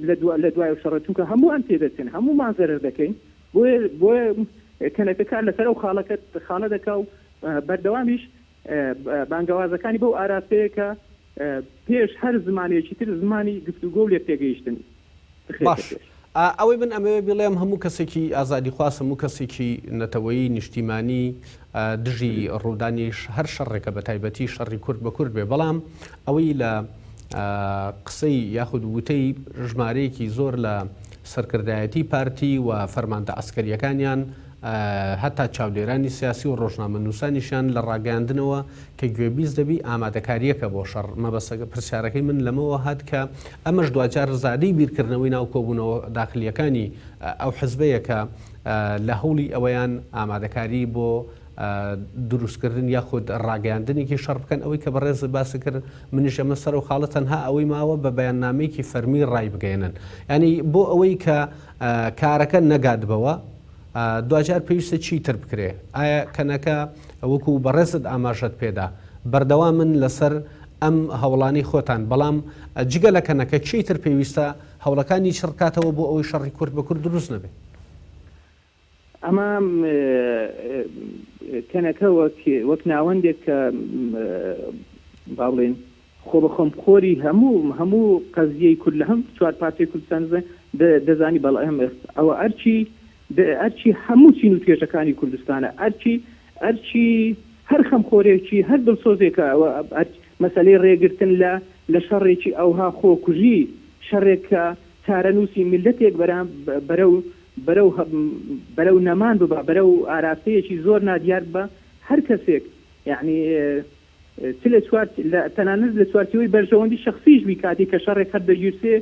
لە دوا لە دوای ئەو شەڕە چونکە هەمووان تێدەچن هەموومان زەرەر دەکەین بۆیە بۆیە کەنەکە کار لەسەر ئەو خاڵەکە خاڵە دەکا و بەردەوامیش بانگەوازەکانی بەو ئاراستەیە کە پێش هەر زمانێکی تر زمانی گفتوگۆ و لێکتێگەیشتن بخرێتە باش پێش. ئەوەی من ئەمەوێ بیڵێم هەموو کەسێکی ئازادیخواز هەموو کەسێکی نەتەوەیی نیشتیمانی دژی ڕوودانی هەر شەڕێکە بە تایبەتی شەڕی کورد بە کورد بێ بەڵام ئەوەی لە قسەی یاخود وتەی ژمارەیەکی زۆر لە سەرکردایەتی پارتی و فەرماندە عەسکەریەکانیان هەتا چاودێرانی سیاسی و ڕۆژنامەنووسانیشیان لە ڕاگەیاندنەوە کە گوێبیست دەبی ئامادەکارییەکە بۆ شەڕ. مەبەستەکە پرسیارەکەی من لەمەوە هات کە ئەمەش دواجار زادەی بیرکردنەوەی ناو کۆبوونەوە داخلییەکانی ئەو حزبەیە کە لە هەوڵی ئەوەیان ئامادەکاری بۆ دروستکردن یاخود ڕاگەیاندنێکی شەڕ بکەن. ئەوەی کە بەڕێزت باست کرد منیش ئەمە سەر ئەو خاڵە تەنها ئەوەی ماوە بە بەیاننامەیەکی فەرمی ڕایبگەیەنن. یانی بۆ ئەوەی کە کارەکە نەگات بەوە دواجار پێویستە چی تر بکرێ؟ ئایا کەنەکە وەکو بەڕێزت ئاماژەت پێدا بەردەوامن لەسەر ئەم هەوڵانەی خۆتان، بەڵام جگە لە کەنەکە کێی تر پێویستە هەوڵەکانی چڕکاتەوە بۆ ئەوەی شەڕی کورد بە کورد دروست نەبێ؟ ئەمە کەنەکە وەک وەک ناوەندێک کە با بڵێین خۆ بە خەمخۆری هەموو هەموو قەزیەی کورد لە هەم چوارپارچەی کوردستان دەزانی بەڵام ئەوە ئەرکی ئەرکی هەموو چین و توێژەکانی کوردستانە ئەرکی ئەرکی هەر خەمخۆرێکی هەر دڵسۆزێکە ئەوە مەسەلەی ڕێگرتن لە لە شەڕێکی ئەوها خۆکوژی شەڕێک کە چارەنووسی میللەتێک بەرام بەرەو بەرەو بەرەو نەمان ببا بەرەو ئاراستەیەکی زۆر نادیار ببا هەر کەسێک یەعنی چ لە چوار لە تەنانەت لە چوارچێوەی بەرژەوەندی شەخسیش بی کاتێک کە شەڕێک هەر دەگیرسێ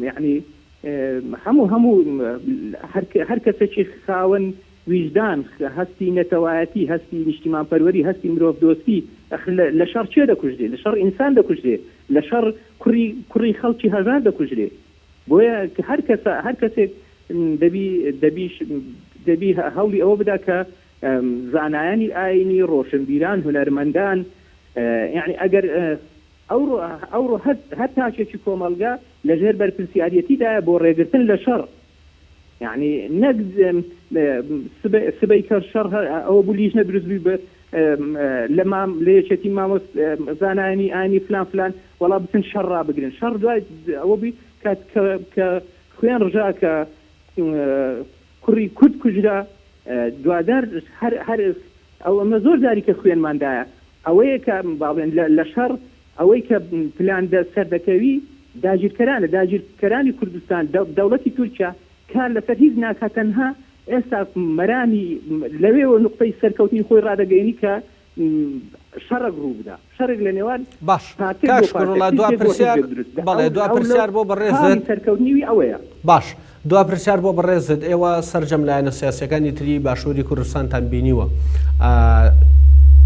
یەعنی هەموو هەموو هەر کەسێکی خاوەن ویژدان هەستی نەتەوایەتی هەستی نیشتیمانپەروەری هەستی مرۆڤدۆستی ئەخر لە شەڕ کێ دەکوژرێ لە شەڕ ئینسان دەکوژرێ لە شەڕ کوڕی کوڕی خەڵکی هەژار دەکوژرێ بۆیە هەر کەسە هەر کەسێک دەبی دەبی دەبی هەوڵی ئەوە بدا کە زانایانی ئاینی، ڕۆشنبیران، هونەرمەندان، یەعنی ئەگەر ئەوڕۆ ئەوڕۆ هەر هەر تاکێکی کۆمەڵگە لە ژێر بەرپرسیاریەتیدایە بۆ ڕێگرتن لە شەڕ، یەعنی نەک سبەی سبەی کە شەڕ ئەوە بوو لیژنە دروست بووی بە لە مام لە یەکێتی مامۆست زانایانی ئاینی فلان فلان وەڵا بچن شەڕ ڕابگرن شەڕ دوای ئەوە بووی کە کە کە خوێن ڕژا کە کوڕی کورد کوژرا دواجار هەر هەر ئەو ئەمە زۆر جاری کە خوێنمان دایە ئەوەیە کە با بڵێن لە لە شەڕ ئەوەی کە پلان دە سەردەکەوی داگیرکەرانە داگیرکەرانی کوردستان دەوڵەتی تورکیا کار لەسەر هیچ ناکا تەنها ئێستا مەرامی لەوێوە نوقتەی سەرکەوتنی خۆی ڕادەگەیەنی کە شەڕێک ڕوو بدا شەڕێک لە نێوان باش پارتێک کاک بۆ پارتێک شکروڵا دوا حیزبێک بۆ پرسیار حیزبێک دروست بدا بەڵێ ئەو دوا ئەو لەو پرسیار بۆ خاڵی بەڕێزت سەرکەوتنی وی ئەوەیە. باش دوا پرسیار بۆ بەڕێزت ئێوە سەرجەم لایەنە سیاسیەکانی تری باشووری کوردستانتان بینیوە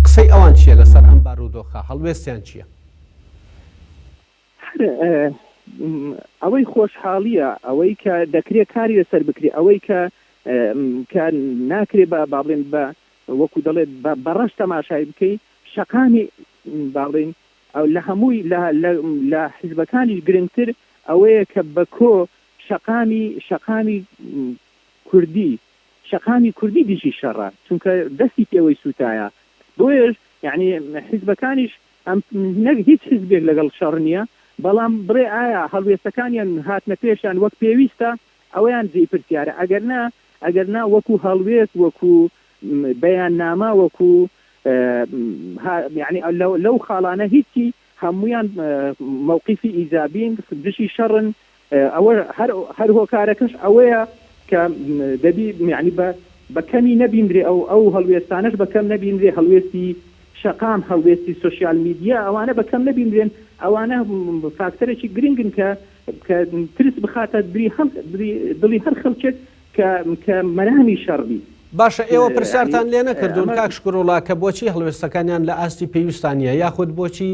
قسەی ئەوان چییە لەسەر ئەم بارودۆخە هەڵوێستیان چییە؟ هەر ئەوەی خۆشحاڵییە، ئەوەی کە دەکرێ کاری لەسەر بکرێ، ئەوەی کە کە ناکرێ بە با بڵێین بە وەکوو دەڵێ بە بە ڕەش تەماشای بکەی، شەقامی با بڵێین لە هەمووی لە لە لە حیزبەکانیش گرنگتر ئەوەیە کە بە کۆ شەقامی شەقامی کوردی شەقامی کوردی دژی شەڕە چونکە دەستی پێوەی سووتایە بۆیەش یانی حیزبەکانیش ئەم نەک هیچ حیزبێک لەگەڵ شەڕ نییە بەڵام بڵێ ئایا هەڵوێستەکانیان هاتنە پێشیان وەک پێویستە ئەوەیان جێی پرسیارە ئەگەر نا ئەگەر نا وەکو هەڵوێست وەکو بەیاننامە وەکو یانی لەو خاڵانە هیچی هەموویان مەوقیفی ئیجابین دژی شەڕن ئەوە هەر هەر هۆکارەکەش ئەوەیە کە دەبی یانی بە بە کەمی نەبینرێ ئەو ئەو هەڵوێستانەش بە کەم نەبینرێ هەڵوێستی شەقام هەڵوێستی سۆشیال میدیا ئەوانە بە کەم نەبینرێن ئەوانە فاکتەرێکی گرنگن کە کە ترس بخاتە دری هەڵ دڵی هەر خەڵکێک کە کە مەرامی شەڕ بی. باشە ئێوە پرسیارتان لێ نەکردوون کاک شکروڵا کە بۆچی هەڵوێستەکانیان لە ئاستی پێویستان نییە یاخود بۆچی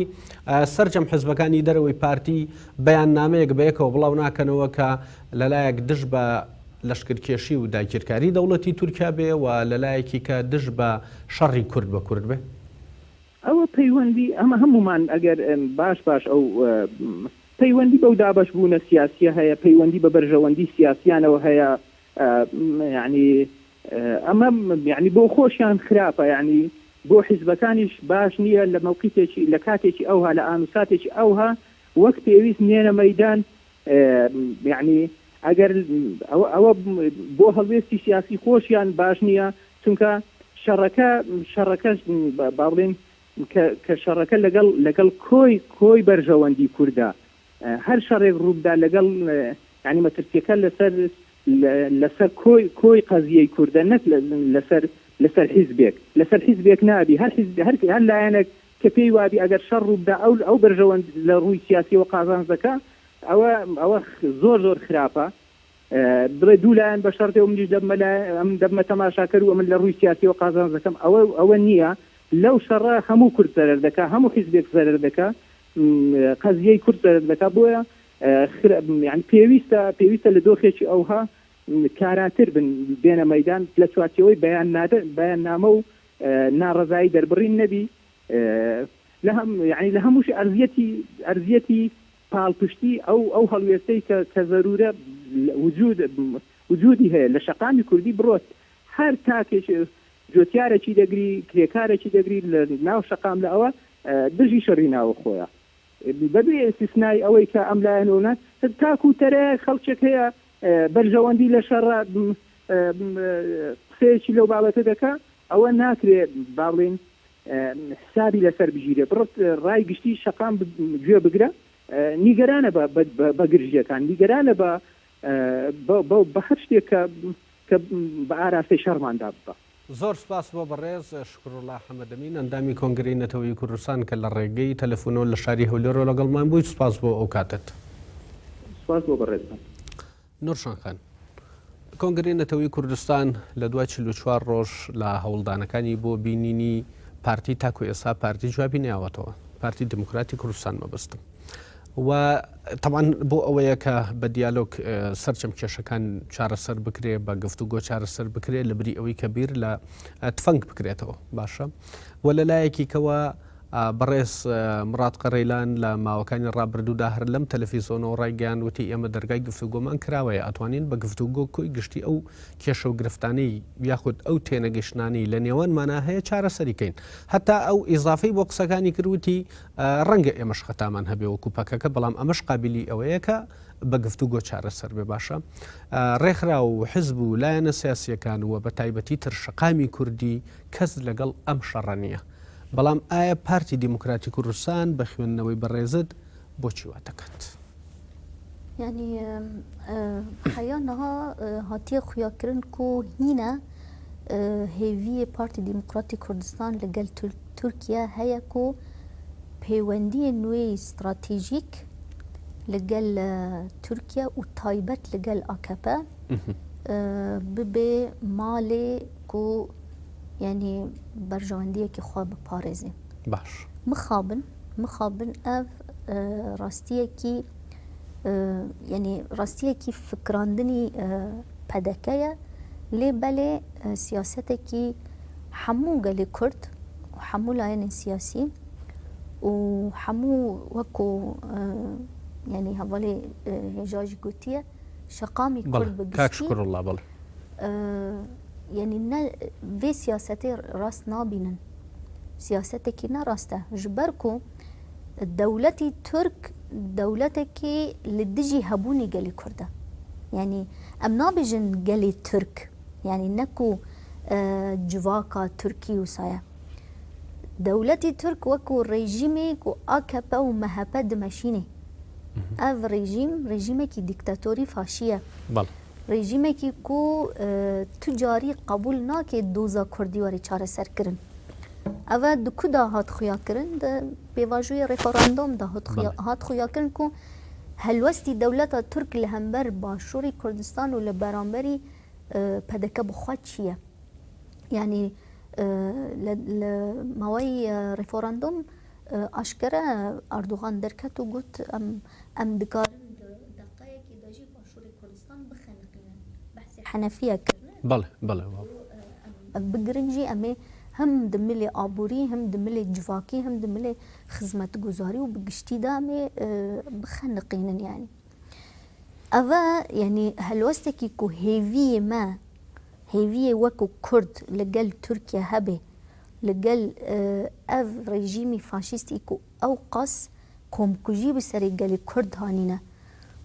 سەرجەم حزبەکانی دەرەوەی پارتی بەیاننامەیەک بەیەکەوە بڵاو ناکەنەوە کە لەلایەک دژ بە لەشکرکێشی و داگیرکاری دەوڵەتی تورکیا بێ و لەلایەکی کە دژ بە شەڕی کورد بە کورد بێ؟ ئەوە پەیوەندی ئەمە هەموومان ئەگەر باش باش ئەو پەیوەندی بەو دابەش بوونە سیاسیە هەیە پەیوەندی بە بەرژەوەندی سیاسیانەوە هەیە یانی ئەمە یانی بۆ خۆشیان خراپە یانی بۆ حیزبەکانیش باش نییە لە مەوقیفێکی لە کاتێکی ئەوها لە ئان و ساتێکی ئەوها وەک پێویست نێنە مەیدان یانی ئەگەر ئەوە ئەوە بۆ هەڵوێستی سیاسی خۆشیان باش نییە چونکە شەڕەکە شەڕەکەش با بڵێین کە کە شەڕەکە لەگەڵ لەگەڵ کۆی کۆی بەرژەوەندی کوردە هەر شەڕێک ڕووبدا لەگەڵ یانی مەترسیەکە لەسەر لەسەر کۆی کۆی قەزیەی کوردە نەک لەسەر لەسەر حیزبێک لەسەر حیزبێک نابی هەر حیزب هەر هەر لایەنێک کە پێی وابی ئەگەر شەڕ ڕووبدا ئەو ئەو بەرژەوەند لە ڕووی سیاسیەوە قازانج دەکا ئەوە ئەوە زۆر زۆر خراپە بڵێ دوو لایەن بە شەڕ دێ و منیش دەبمە لایەن ئەمن دەبمە تەماشاکەر و ئەمن لە ڕووی سیاسیەوە قازانج دەکەم ئەوە ئەوە نییە لەو شەڕە هەموو کورد زەرەر دەکا هەموو حیزبێک زەرەر دەکا قەزیەی کورد زەرەر دەکا بۆیە یانی پێویستە پێویستە لە دۆخێکی ئەوها کاراتر بن بێنە مەیدان لە چوارچێوەی بەیان بەیاننامە و ناڕەزایی دەربڕین نەبی لە هەم یانی لە هەمووشی ئەرزیەتی ئەرزیەتی پاڵپشتی ئەو ئەو هەڵوێستەی کە کە زەرورە وجود وجودی هەیە لە شەقامی کوردی بڕۆت هەر تاکێکی جۆتیارەکی دەگری کرێکارەکی دەگری لە ناو شەقام لە ئەوە دژی شەڕی ناوەخۆیە بەبێ ئیستیسنای ئەوەی کە ئەم لایەن و نا تاک و تەرایەک خەڵکێک هەیە بەرژەوەندی لە شەڕە قسەیەکی لەو بابەتە دەکا ئەوە ناکرێ با بڵێین حسابی لەسەر بگیرێ بڕۆ ڕای گشتی شەقام گوێ بگرە نیگەرانە بە گرژیەکان نیگەرانە بە بە هەر شتێک کە کە بە ئاراستەی شەڕماندا ببا. زۆر سوپاس بۆ بەڕێز شکروڵا حەمەدەمین ئەندامی کۆنگرەی نەتەوەیی کوردستان کە لە ڕێگەی تەلەفونەوە لە شاری هەولێرەوە لەگەڵمان بوویت سوپاس بۆ ئەو کاتەت. سوپاس بۆ بەڕێزتان. نورشان خان، کۆنگرەی نەتەوەیی کوردستان لە دوای 44 ڕۆژ لە هەوڵدانەکانی بۆ بینینی پارتی تاکو ئێستا پارتی جوابی نەیاوەتەوە پارتی دیموکراتی کوردستان مەبەستم و تەبعەن بۆ ئەوەیە کە بە دیالۆگ سەرجەم کێشەکان چارەسەر بکرێ بە گفتوگۆ چارەسەر بکرێ لە بری ئەوەی کە بیر لە تفەنگ بکرێتەوە باشە و لە لایەکی کەوە بەڕێز مڕاد قەرەیلان لە ماوەکانی ڕابردوودا هەر لەم تەلەفیزۆنەوە ڕایگەیاند وتی ئێمە دەرگای گفتوگۆمان کراوەیە ئەتوانین بە گفتوگۆ کۆی گشتی ئەو کێشە و گرفتانەی یاخود ئەو تێنەگەشتنانەی لە نێوانمانا هەیە چارەسەری کەین هەتا ئەو ئیزافەی بۆ قسەکانی کرد وتی ڕەنگە ئێمەش خەتامان هەبێ وەکو پەکەکە بەڵام ئەمەش قابلی ئەوەیە کە بە گفتوگۆ چارەسەر بێ باشە ڕێکخراو و حزب و لایەنە سیاسیەکان و بە تایبەتی تر شەقامی کوردی کەس لەگەڵ ئەم شەڕە نییە بەڵام ئایا پارتی دیموکراتی کوردستان بە خوێندنەوەی بەڕێزت بۆچی وا دەکات؟ یعنی حیا نها هاتیە خویاکردن کو هینە هێڤیێ پارتی دیموکراتی کوردستان لەگەل تورکیا هەیە کو پەیوەندیێ نوێی ستراتیژیک لەگەل تورکیا و تایبەت لەگەل ئاکەپە ببێ مالێ کو یعنی بەرژەوەندیەکی خوا بپارێزێ باش مخابن مخابن ئەv ڕاستیەکی یعنی ڕاستیەکی فکراندنی پەدەکەیە لێ بەلێ سیاسەتێکی هەموو گەلی کورد و هەموو لایەنی سیاسی و هەموو وەکو یعنی هەڤاڵی هێژاژی گوتیە شەقامی کورد بە کاک شکراللە بەڵێ یعنی نە vê siyasetê rast nabînin siyasetekî ne rast e ji ber ku dewletî Tirk dewletekî li dijî hebûnê gelê Kurd e. Yanî em nabêjin gelê Tirk yanî ne ku civaka Tirkî wisa ye. Dewletî Tirk wekû rejîmê ku AKP û MHP dimeşînê. Ev rejîm rejîmekî dîktatorî faşî ye. Rejîmekî ku tu carî qebûl nake doza Kurdî were çareserkirin. Ev e di ku de hat xuyakirin? Di pêvajoyê referandom de hat xuyakirin ku helwestî dewleta Tirk li hember Başûrê Kurdistan û li beramberî PDK bi xwe çi ye. یانی لە ماوەی ڕیفۆراندۆم ئاشکرا ئەردۆغان دەرکەت و گوت ئەم ئەم دکارن دقەیەکی دەژی باشووری کوردستان بخەنقینن بەحسی حەنەفیە کردن بەڵێ بەڵێ وا بگرن ژی ئەمێ هەم د ملێ ئابووری هەم د ملێ جڤاکی هەم د ملێ خزمەتگوزاری و بگشتیدا ئەمێ بخەنقینن یانی ئەڤە یانی هەلوەستێکی کو هێڤیێ مە هێڤیێ وەکو کورد لە گەل تورکیە هەبێ لە گەل ئەڤ ڕێژیمی فاشیستی کو ئەو قاس کۆمکوژی bi serê gelê Kurd hanîne.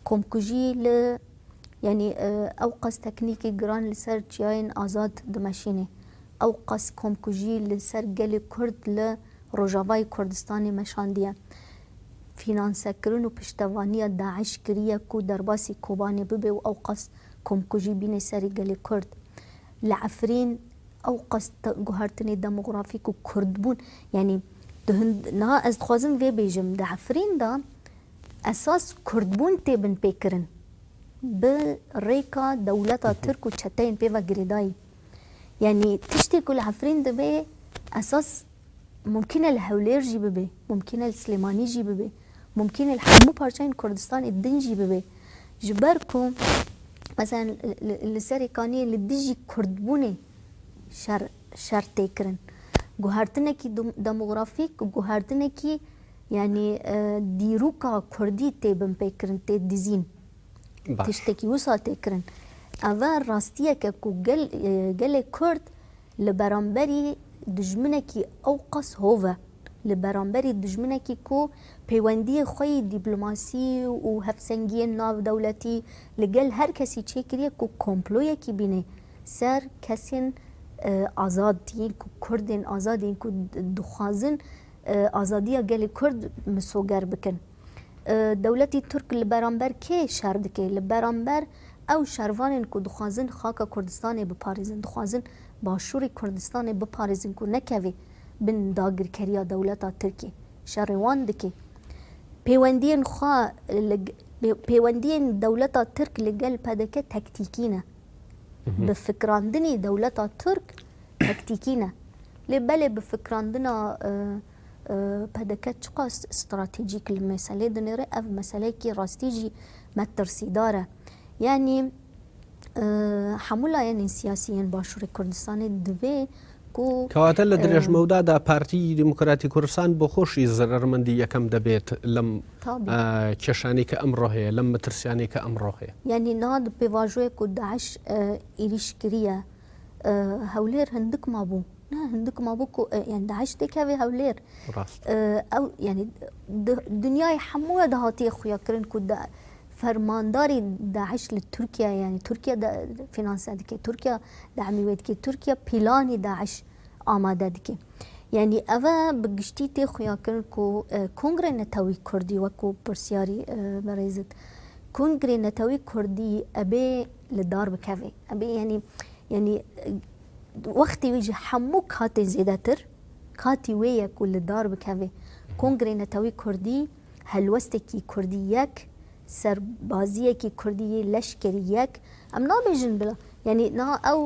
Komkujî li yanî ew qas teknîkê giran li ser çiyayên azad dimeşînê. Ew qas komkujî li ser gelê Kurd li Rojavayê Kurdistanê meşandiye. Fînansekirin û piştevaniya DAIŞ kiriye ku derbasî Kobanê bibe û ew qas komkujî bîne serê gelê Kurd. Li Efrîn ew qas guhertinê demografîk û kurdbûn yanî di hind niha ez dixwazim vê bêjim di Efrîn de esas kurdbûn tê binpêkirin bi rêka dewleta Tirk û çeteyên pê ve girêdayî. Yanî tiştê ku li Efrîn dibe esas mumkîn e li Hewlêr jî bibe, mumkîn e li Silêmanî jî bibe, mumkîn e li hemû parçeyên Kurdistanê din jî bibe. Ji ber ku mesela li serê kaniyê li dijî kurdbûnê şer şer tê kirin. Guhertinekî demografîk û guhertinekî yanî dîroka kurdî tê binpêkirin, tê dizîn. Tiştekî wisa tê kirin. Ev rastiyek e ku gel gelê kurd Li beramberî dijminekî ewqas hov e, li beramberî dijminekî ku pêwendiyê xwe yî dîplomasî û hevsengiyên navdewletî li gel her kesî çêkiriye ku komployekî bîne ser kesên azad yên ku kurdên azad yên ku dixwazin azadiya gelê kurd misoger bikin. Dewletî Tirk li beramber kê şer dike? Li beramber ew şervanên ku dixwazin xaka Kurdistanê biparêzin, dixwazin Başûrê Kurdistanê biparêzin ku nekeve bin dagirkeriya dewleta Tirkê, şerê wan dike. Pêwendiyên xwe li pêwendiyên dewleta Tirk li gel pdk tektîkî ne. Bi fikrandinê dewleta Tirk tektîkî ne. Lê belê bi fikrandina Pdk çiqas stratejîk li meselê dinêre ev meseleyekî rastî jî metirsîdar e. Yanî hemû layenên siyasî yên Başûrê Kurdistanê divê ku Kewate li dirêjmewda da Partî Demokratî Kurdistan bo xۆشی zerermendî yekem debêt lem kêşanê ke ئەمڕۆ heye lem metirsyanê ke ئەمڕۆ heye. Yanî niha di pêvajoyê ku DAIŞ êrîş kiriye Hewlêr hindik mabû. Ne hindik mabû ku yani DAIŞ têkeve Hewlêr. Rast. Ew yani dinyayê hemû de hatiye xuyakirin ku fermandarê DAIŞ li Tirkiye yani Tirkiye de finanse dike, Tirkiye demî wê dike, Tirkiye planê DAIŞ amade dike. Yani ev bi giştî tê xuyakirin ku Kongre Netewî Kurdî wekû pirsyarî berêzit Kongre Netewî Kurdî ebê li dar bikeve. Ebê yani yani Wextê wê ji hemû katê zêdetir katî wê ye ku li dar bikeve. Kongrê Netewî Kurdî helwestekî Kurdî yek, serbaziyekî Kurdî yê leşkerî yek. Em nabêjin bila yanî niha ew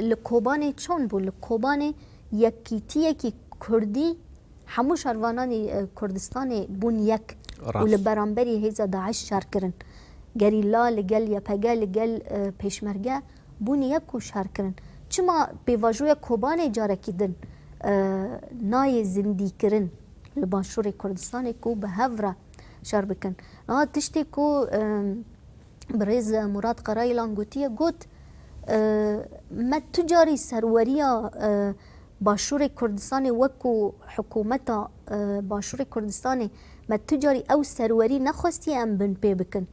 li Kobanê çon bû? Li Kobanê yekîtiyekî Kurdî Hemû şervananê Kurdistanê bûn yek û li beramberî hêza DAIŞ şer kirin. Gerîla li gel YPG li gel Pêşmerge bûn yek û şer kirin. Çima pêvajoya Kobanê carekî din nayê zindîkirin li Başûrê Kurdistanê ku bi hev re şer bikin. Niha tiştê ku birêz Murad Qarayilan gotiye got me tu carî serweriya Başûrê Kurdistanê wekû hikûmeta Başûrê Kurdistanê me tu carî ew serwerî nexwestiye em bin pê bikin.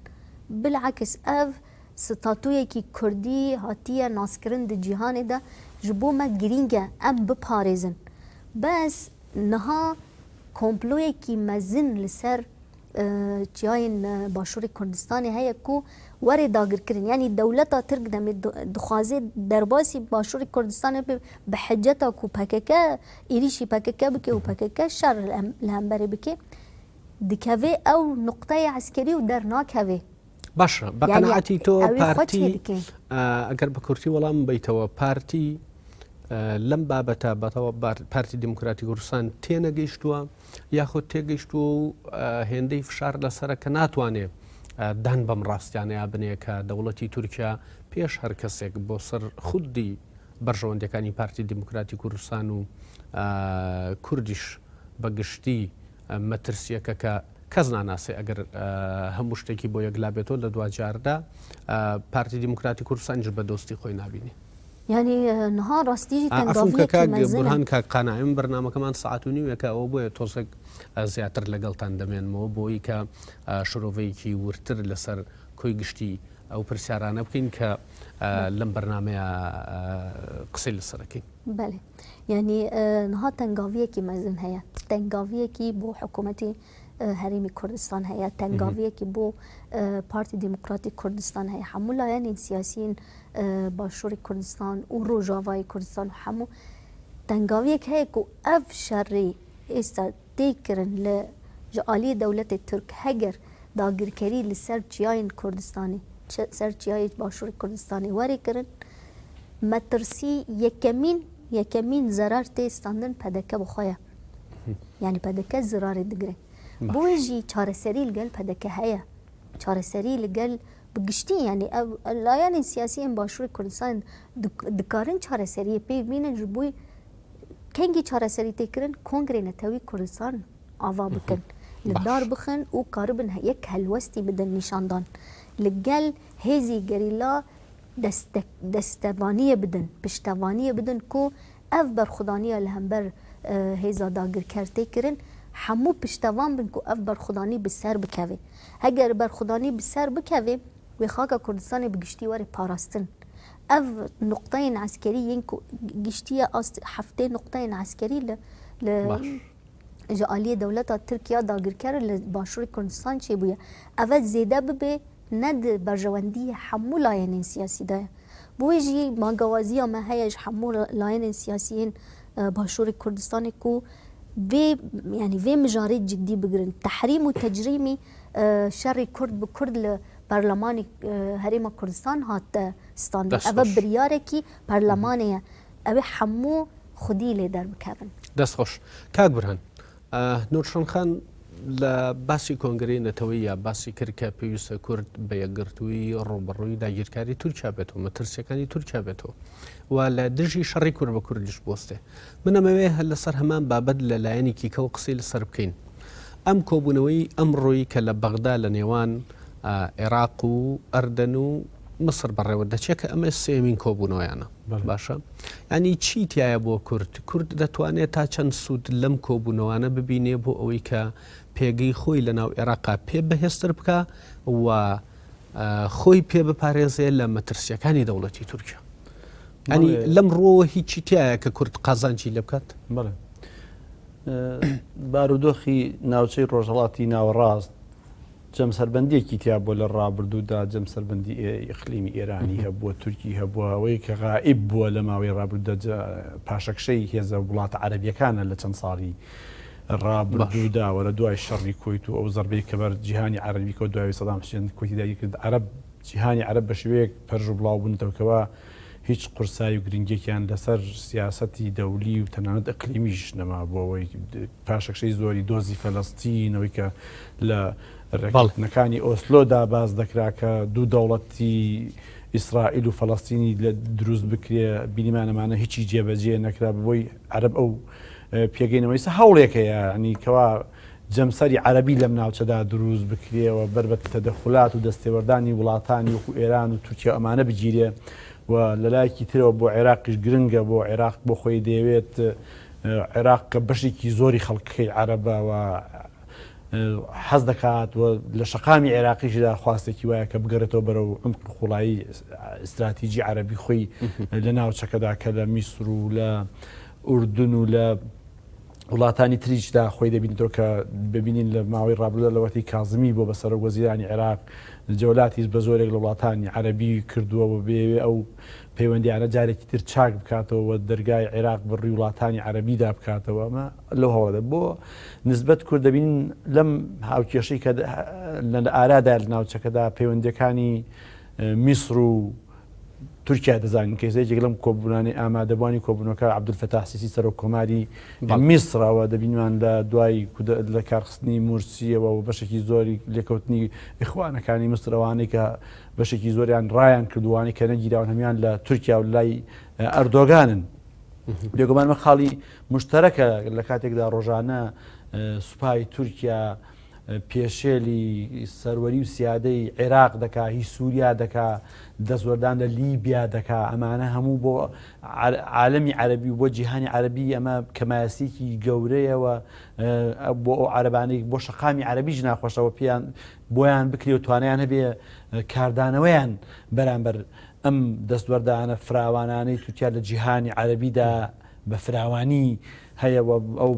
Bilekis ev statuyekî kurdî hatiye naskirin di cîhanê de ji bo me girîng e em biparêzin. Bes niha komployekî mezin li ser çiyayên Başûrê Kurdistanê heye ku were dagirkirin. Yanî dewleta Tirk demê dixwaze derbasî Başûrê Kurdistanê bibe bi hiceta ku pkk êrîşî pkk bike û pkk şer li hemberê bike dikeve ew nuqteyê eskerî û dernakeve. Baş e. Bi qenaetî to partî eger bi kurtî welam beytewe partî. لەم بابەتە بەتەوە پارتی دیموکراتی کوردستان تێنەگەیشتووە یاخود تێگەیشتووە و هێندەی فشار لەسرە کە ناتوانێ دان بەم ڕاستیانەیە بنێ کە دەوڵەتی تورکیا پێش هەر کەسێک بۆ سەر خودی بەرژەوەندیەکانی پارتی دیموکراتی کوردستان و کوردیش بە گشتی مەترسیەکە کە کەس ناناسێ ئەگەر هەموو شتێکی بۆ یەکلا بێتەوە لە دواجاردا پارتی دیموکراتی کوردستانیش بە دۆستی خۆی نابینێ. یانی نها ڕاستیژی عەفوم کە تەنگاڤیەکی کاک مەزنە. بورهان کاک قانع ئێمە بەرنامەکەمان سەعات و نیوێکە ئەوە بۆیە تۆزێک زیاتر لەگەڵتان دەمێنمەوە بۆی کە شرۆڤەیەکی وردتر لەسەر کۆی گشتی ئەو پرسیارانە بکەین کە لەم بەرنامەیە قسەی لەسەر ئەکەین. بەلێ یانی نها تەنگاڤیەکی مەزن هەیە تەنگاڤیەکی بۆ حکوومەتی هەرێمی کوردستان هەیە تەنگاڤیەکی بۆ پارتی دیموکراتی کوردستان هەیە هەموو لایەنی سیاسیین باشووری کوردستان و ڕۆژاوای کوردستان و هەموو تەنگاویەک هەیە و ئەv شەڕی ئێستا تێکردن لە ji aliyê dewletê Tirk heger dagirkerî li ser çiyayên Kurdistanê ser çiyayê Başûrê Kurdistanê were kirin metirsî yekemîn yekemîn zerar tê standin PDK bi xwe ye. Yani PDK zirarê digire. Bo wê jî çareserî li gel PDK heye. Çareserî li gel bi giştî yanî ev layanên siyasî yên Başûrê Kurdistanê dikarin çareseriyê pêk bînin ji bo kengî çareserî tê kirin Kongrê Netewî Kurdistan ava bikin, li dar bixin û karibin yek helwestî bidin nîşandan. Li gel hêzê gerîla destevaniyê bidin, piştevaniyê bidin ku ev berxwedaniya li hember hêza dagirker tê kirin, hemû piştevan bin ku ev berxwedanî bi ser bikeve. Heger berxwedanî bi ser bikeve wê xaka Kurdistanê bi giştî were parastin. Ev nuqteyên eskerî yên ku giştiye ast 70 nuqteyên eskerî li li ji aliyê dewleta Tirk ya dagirker li Başûrê Kurdistan çêbûye. Ev e zêde bibe ne di berjewendiyê hemû layenên siyasî de ye. Bi wê jî bangawaziya me heye ji hemû layenên siyasî yên Başûrê Kurdistanê ku vê yanî vê mijarê cidî bigirin. Tehrîm û tecrîmî şerê Kurd bi Kurd li Perlemanê Herêma Kurdistan hate standin. Ev e biryarekî perlemanê ye. Ew ê hemû xwedî lê derbikevin. Dest xweş. Kak Burhan, Nurşan Xan لە باسی کۆنگرەی نەتەوەیی یا باسی کرد کە پێویستە کورد بە یەکگرتوویی ڕووبەڕووی داگیرکاری تورکیا بێتەوە، مەترسیەکانی تورکیا بێتەوە و لە دژی شەڕی کورد بە کوردیش بوەستێ. من ئەمەوێ هەر لەسەر هەمان بابەت لە لایەنێکی کەوە قسەی لەسەر بکەین. ئەم کۆبوونەوەی ئەمڕۆی کە لە بەغدا لە نێوان عێراق و ئەردەن و میسر بەڕێوە دەچێت کە ئەمە سێیەمین کۆبوونەوەیانە. باشە ینی چی تایە بۆ کورد؟ کورد دەتوانێت تا چەند سوود لەم کۆبوونەوانە ببینێ بۆ ئەوەی کە پێگەی خۆی لە ناو عێراقا پێ بەهێزتر بکە و خۆی پێ بپارێزێ لە مەترسیەکانی دەوڵەتی تورکیا ئەنی لەم ڕووەوە هیچی تایە کە کورد قازانجی لێ بکات؟ بەڵێ بارودۆخی ناوچەی ڕۆژهەڵاتی ناوەڕاست جەمسەربەندیەکی تیا بووە لە ڕابردوودا جەمسەربەندی ئیقلیمی ئێرانی هەبووە تورکی هەبووە ئەوەی کە غائیب بووە لە ماوەی ڕابردوودا پاشەکشەی هێزە وڵاتە عەرەبیەکانە لە چەند ساڵی ڕابردوودا و لە دوای شەڕی کوەیت و ئەو زەربەی کە بەر جیهانی عەرەبی کەوت دوای سەدام حوسێن کوەیتی داگیر کرد عەرەب جیهانی عەرەب بە شێوەیەک پەرژ و بڵاو بوونەتەوە کەوا هیچ قورسایی و گرنگیەکیان لەسەر سیاسەتی دەولی و تەنانەت ئەقلیمیش نەما بۆ ئەوەی پاشەکشەی زۆری دۆزی فەلەستین ئەوەی کە لە ڕێککەوتنەکانی ئۆسلۆدا باس دەکرا کە دوو دەوڵەتی ئیسرائیل و فەلەستینی لە دروست بکرێ بینیمان ئەمانە هیچی جێبەجێ نەکرا بۆی عەرەب ئەو پێگەی نەمایسە هەوڵێک هەیە ینی کەوا جەمسەری عەرەبی لەم ناوچەدا دروست بکرێ و بەر بە تەدەخولات و دەستێوەردانی وڵاتانی وەکو ئێران و تورکیا ئەمانە بگیرێ و لە لایەکی ترەوە بۆ عێراقیش گرنگە بۆ عێراق بۆ خۆی دەیەوێت عێراق کە بەشێکی زۆری خەڵکەکەی عەرەبە و حەز دەکات و لە شەقامی عێراقیشدا خواستێکی وایە کە بگەڕێتەوە بەرەو عمق و قوڵایی ئیستراتیجی عەرەبی خۆی لە ناوچەکەدا کە لە میسر و لە ئوردن و لە وڵاتانی تریشدا خۆی دەبینێتەوە کە ببینین لە ماوەی ڕابردوودا لە وەختی کازمی بۆ بە سەرۆک وەزیرانی عێراق جەولاتیش بە زۆرێک لە وڵاتانی عەرەبی کردووە و بێوێ ئەو پەیوەندیانە جارێکی تر چاک بکاتەوە و دەرگای عێراق بە ڕووی وڵاتانی عەرەبیدا بکاتەوە ئەمە لەو هەوڵەدا بۆ نسبەت کورد دەبینین لەم هاوکێشەی کە لە ئارادا لە ناوچەکەدا پەیوەندیەکانی میسر و. تورکیا دەزانین کە یەکێک لەم کۆبوونانەی ئامادەبووانی کۆبوونەکە عەبدولفەتاح سیسی سەرۆک کۆماری میسرەوە دەبینیمان لە دوای لە کارخستنی مورسیەوە و بەشێکی زۆری لێکەوتنی ئیخوانەکانی میسر ئەوانەی کە بەشێکی زۆریان ڕایان کردووانی کە نەگیراون هەمان لە تورکیا و لای ئەردۆگانن. بێگومان مە خاڵی مشتەرەکە لە کاتێکدا ڕۆژانە سوپای تورکیا پێشێلی سەروەری و سیادەی عێراق دەکا، هی سووریا دەکا، دەستوەردان لە لیبیا دەکا، ئەمانە هەموو بۆ عالەمی عەرەبی و بۆ جیهانی عەرەبی ئەمە کەمایەسیەکی گەورەیە و بۆ ئەو عەرەبانەی بۆ شەقامی عەرەبیش ناخۆشەوە پێیان بۆیان بکرێ و توانیان هەبێ کاردانەوەیان بەرامبەر ئەم دەستوەردانە فراوانانەی تورکیا لە جیهانی عەرەبیدا بە فراوانی هەیە و ئەو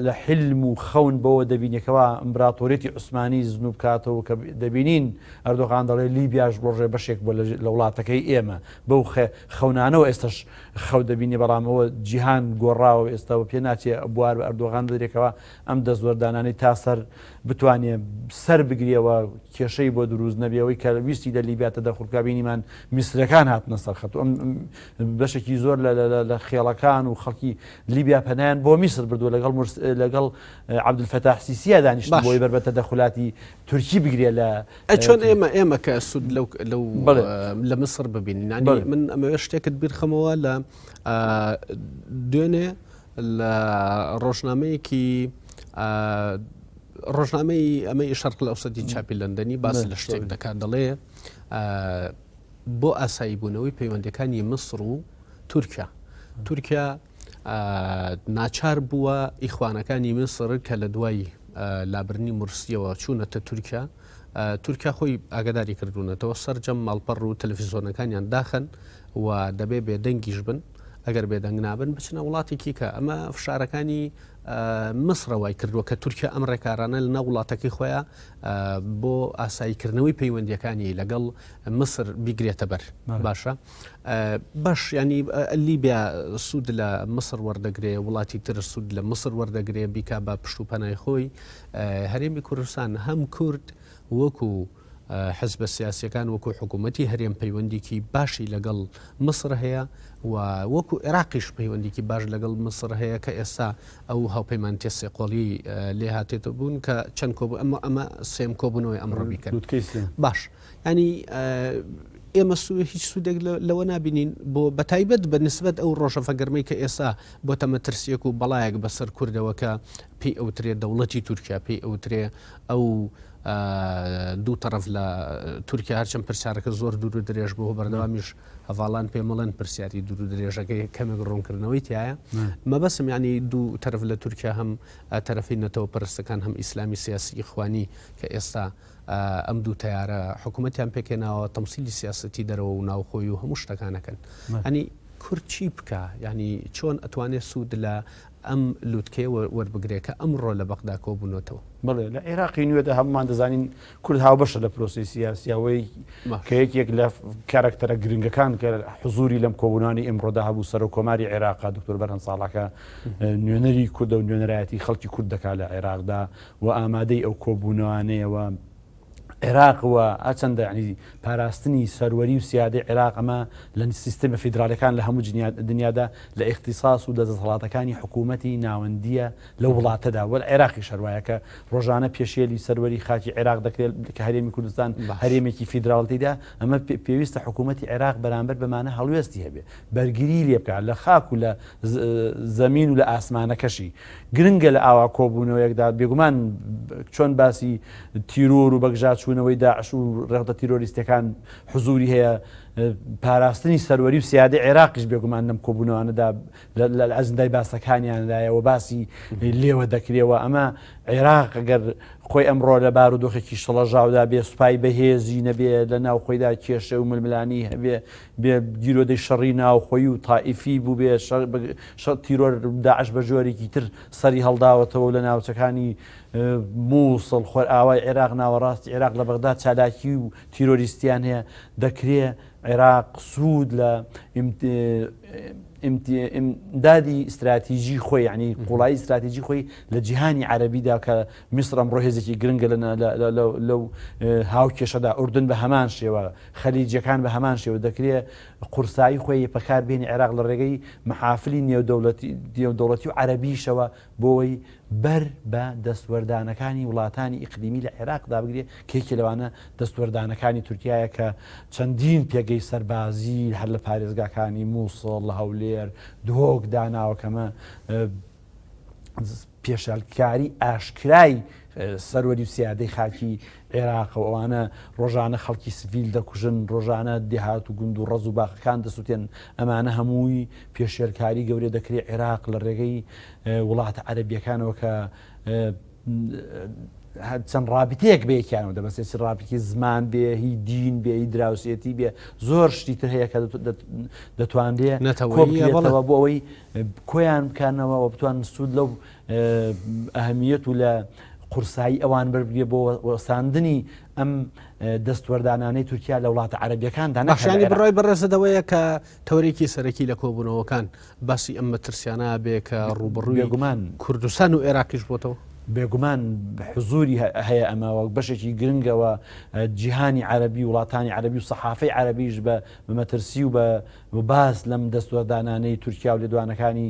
لە حلم و خەون بەوە دەبینێ کەوا ئیمبراتۆریەتی عوسمانی زنوو بکاتەوە کە دەبینین ئەردۆغان دەڵێ لیبیاش ڕۆژێ بەشێک بووە لە وڵاتەکەی ئێمە بەو خەونانەوە ئێستش خەو دەبینێ بەڵام ئەوە جیهان گۆڕاوە ئێستاوە پێ ناچێ بوار بە ئەردۆغان بدرێکەوە ئەم دەستوەردانانەی تا سەر بتوانێ سەر بگرێەوە کێشەی بۆ دروست نەبێەوەی کە ویستی لە لیبیا تەدەخول بکا بینیمان میسرەکان هاتنە سەر خەت و ئەم بەشێکی زۆر لە خێڵەکان و خەڵکی لیبیا پەنایان بۆ میسر بردووە لەگەڵ لەگەڵ عەبدولفەتاح سیسیا دانیشتن بۆی بەر بە تەدەخولاتی تورکی بگرێ لە چۆن ئێمە ئێمە کە سوود لەو لەو لە میسر ببینین ینی من ئەمەوێ شتێکت بیرخەمەوە لە دوێنێ لە ڕۆژنامەیەکی ڕۆژنامەی ئەمەی شەرق لە ئەوسەدی چاپی لەندەنی باس لە شتێک دەکات دەڵێ بۆ ئاساییبوونەوەی پەیوەندیەکانی میسر و تورکیا. تورکیا ناچار بووە ئیخوانەکانی میسر کە لە دوای لابرنی مورسیەوە چوونەتە تورکیا تورکیا خۆی ئاگداری کردوونەتەوە سەرجەم ماڵپەڕ و تەلەفیزۆنەکانیان داخەن و دەبێ بێدەنگیش بن ئەگەر بێدەنگ نابن بچنە وڵاتێکی کە ئەمە فشارەکانی میسرە وای کردووە کە تورکیا ئەم ڕێکارانە لە ناو وڵاتەکەی خۆیان بۆ ئاساییکردنەوەی پەیوەندیەکانی لەگەڵ میسر بیگرێتە بەر باشە باش ینی لیبیا سوود لە میسر وەردەگرێ وڵاتی تر سوود لە میسر وەردەگرێ بیکا بە پشت و پەنای خۆی هەرێمی کوردستان هەم کورد وەکو حزبە سیاسیەکان وەکو حکوومەتی هەرێم پەیوەندیکی باشی لەگەڵ میسر هەیە و وەکو عێراقیش پەیوەندیکی باش لەگەڵ میسر هەیە کە ئێستا ئەو هاوپەیمانتیە سێقۆڵی لێ هاتێتە بوون کە چەند کۆبوو ئەمە ئەمە سێم کۆبوونەوەی ئەمڕۆ بیکەن باش ینی ئێمە سوێ هیچ سوودێک لەوە نبینین بۆ بەتایبەت بە نسبەت ئەو ڕۆژەفە گەرمەی کە ئێستا بۆ تەمەترسیەک و بەڵایەک بەسەر کوردەوە کە پێی ئەوترێ دەوڵەتی تورکیا پێی ئەوترێ ئەو دوو تەڕەف لە تورکیا هەرچەند پرسیارەکە زۆر دوور و درێژ بوو بەردەوامیش هەڤاڵان پێ مەڵێن پرسیاری دوور و درێژەکەی کەمێک ڕوونکردنەوەی تایە مەبەسم ینی دوو تەرف لە تورکیا هەم تەرەفی نەتەوە پەرستەکان هەم ئیسلامی سیاسی ئیخوانی کە ئێستا ئەم دوو تیارە حکوومەتیان پێکهێناوە تەمسیلی سیاستی دەرەوە و ناوخۆی و هەموو شتەکانەکەن ئەنی کورد چی بکە ینی چۆن ئەتوانێت سوود لە ئەم لوتکەیە وەربگرێ کە ئەمڕۆ لە بەغدا کۆبوونەتەوە. بەڵێ، لە عێراقی نوێدا هەموومان دەزانین کورد هاوبەشە لە پرۆسەی سیاسی، ئەوەی کە یەکێک لە کارەکتەرە گرنگەکان کە حزوری لەم کۆبوونانی ئیمڕۆدا هەبوو سەرۆک کۆماری عێراقە دکتۆر بەرهەم ساڵحە نوێنەری کوردە و نوێنەرایەتی خەڵکی کورد دەکات لە عێراقدا و ئامادەی ئەو کۆبوونەوانەیەوە عێراق و هەرچەندە یانی پاراستنی سەروەری و سیادەی عێراق ئەمە لە سیستەمە فیدراڵیەکان لە هەموو دنیادا لە ئیختیساس و لە دەسەڵاتەکانی حکوومەتی ناوەندیە لە وڵاتەدا وەل عێراقیش هەروایە کە ڕۆژانە پێشێلی سەروەری خاکی عێراق دەکرێت کە هەرێمی کوردستان هەرێمێکی فیدراڵ تێدا ئەمە پێویستە حکوومەتی عێراق بەرامبەر بەمانە هەڵوێستی هەبێ بەرگری لێ بکات لە خاک و لە زەمین و لە ئاسمانەکەشی گرنگە لە ئاوا کۆبوونەوەیەکدا بێگومان چۆن باسی تیرۆر و بەگژاچوونەوەی داعش و ڕێخدە تیرۆریستەکان حزوری هەیە پاراستنی سەروەری و سیادی عێراقیش بێگومان لەم کۆبوونەوانەدا لە ئەزندای باسەکانیاندایەوە باسی لێوە دەکرێەوە ئەمە عێراق گەر خۆی ئەمڕۆ لە بارودۆخێکی شڵەژاودا بێ سوپای بەهێزی نەبێ لە ناو خۆیدا کێشە و ململانی هەبێ بێ گیرۆدەی شەڕی ناوخۆیی و تائیفی بووبێ، شەڕ تیرۆر داعش بە جۆرێکی تر سەری هەڵداوەتەوە و لە ناوچەکانی مووسڵ، خۆرئاوای عێراق، ناوەڕاستی عێراق، لە بەغدا چالاکی و تیرۆریستیان هەیە، دەکرێ عێراق سوود لە ئیمدادی ستراتیژی خۆی یعنی قوڵایی ستراتیژی خۆی لە جیهانی عەربیدا کە میسر ئەمڕۆ هێزێکی گرنگە لەو هاوکێشەدا ئوردن بە هەمان شێوە خەلیجەکان بە هەمان شێوە دەکرێت قورسایی خۆی بەکار بێنی عێراق لە ڕێگەی محافلی نێودەوڵەتی و عەربیشەوە بۆی بەر بە دەستوەردانەکانی وڵاتانی ئیقلیمی لە عێراقدا بگرێ کە یەکێ لەوانە دەستوەردانەکانی تورکیایە کە چەندین پێگەی سەربازی هەر لە پارێزگاکانی مووسڵ، هەولێر، دهۆک داناوە کە ئەمە پێشێلکاری ئاشکرای سەروەری و سیادەی خاکی عێراقە و ئەوانە ڕۆژانە خەڵکی سڤیل دەکوژن، ڕۆژانە دێهات و گوند و ڕەز و باخەکان دەسوتێن، ئەمانە هەمووی پێشێلکاری گەورەیە دەکرێت عێراق لە ڕێگەی وڵاتە عەرەبیەکانەوە کە چەند ڕابتەیەک بە یەکیانەوە دەبەستێت چ ڕابتەی زمان بێ هی دین بێ هی دراوسێتی بێ زۆر شتی تر هەیە کە دەتوانرێ نەتەوەیەوە بۆ ئەوەی کۆیان بکەنەوە و بتوان سوود لەو ئەهمیەت و لە قورسایی ئەوان بەربگرێ بۆ وەستاندنی ئەم دەستوەردانانەی تورکیا لە وڵاتە عەرەبیەکاندا باشانی بڕای بەڕێزەدەوەیە کە تەوەرێکی سەرەکی لە کۆبوونەوەکان باسی ئەم مەترسیانە بێ کە ڕووبەڕووی بێگومان کوردستان و ئێراقیش بۆتەوە؟ بێگومان حزوری هەیە ئەمە وەک بەشێکی گرنگەوە جیهانی عەرەبی وڵاتانی عەرەبی و سەحافەی عەرەبیش بە مەترسی و بە و باس لەم دەستوەردانانەی تورکیا و لێدوانەکانی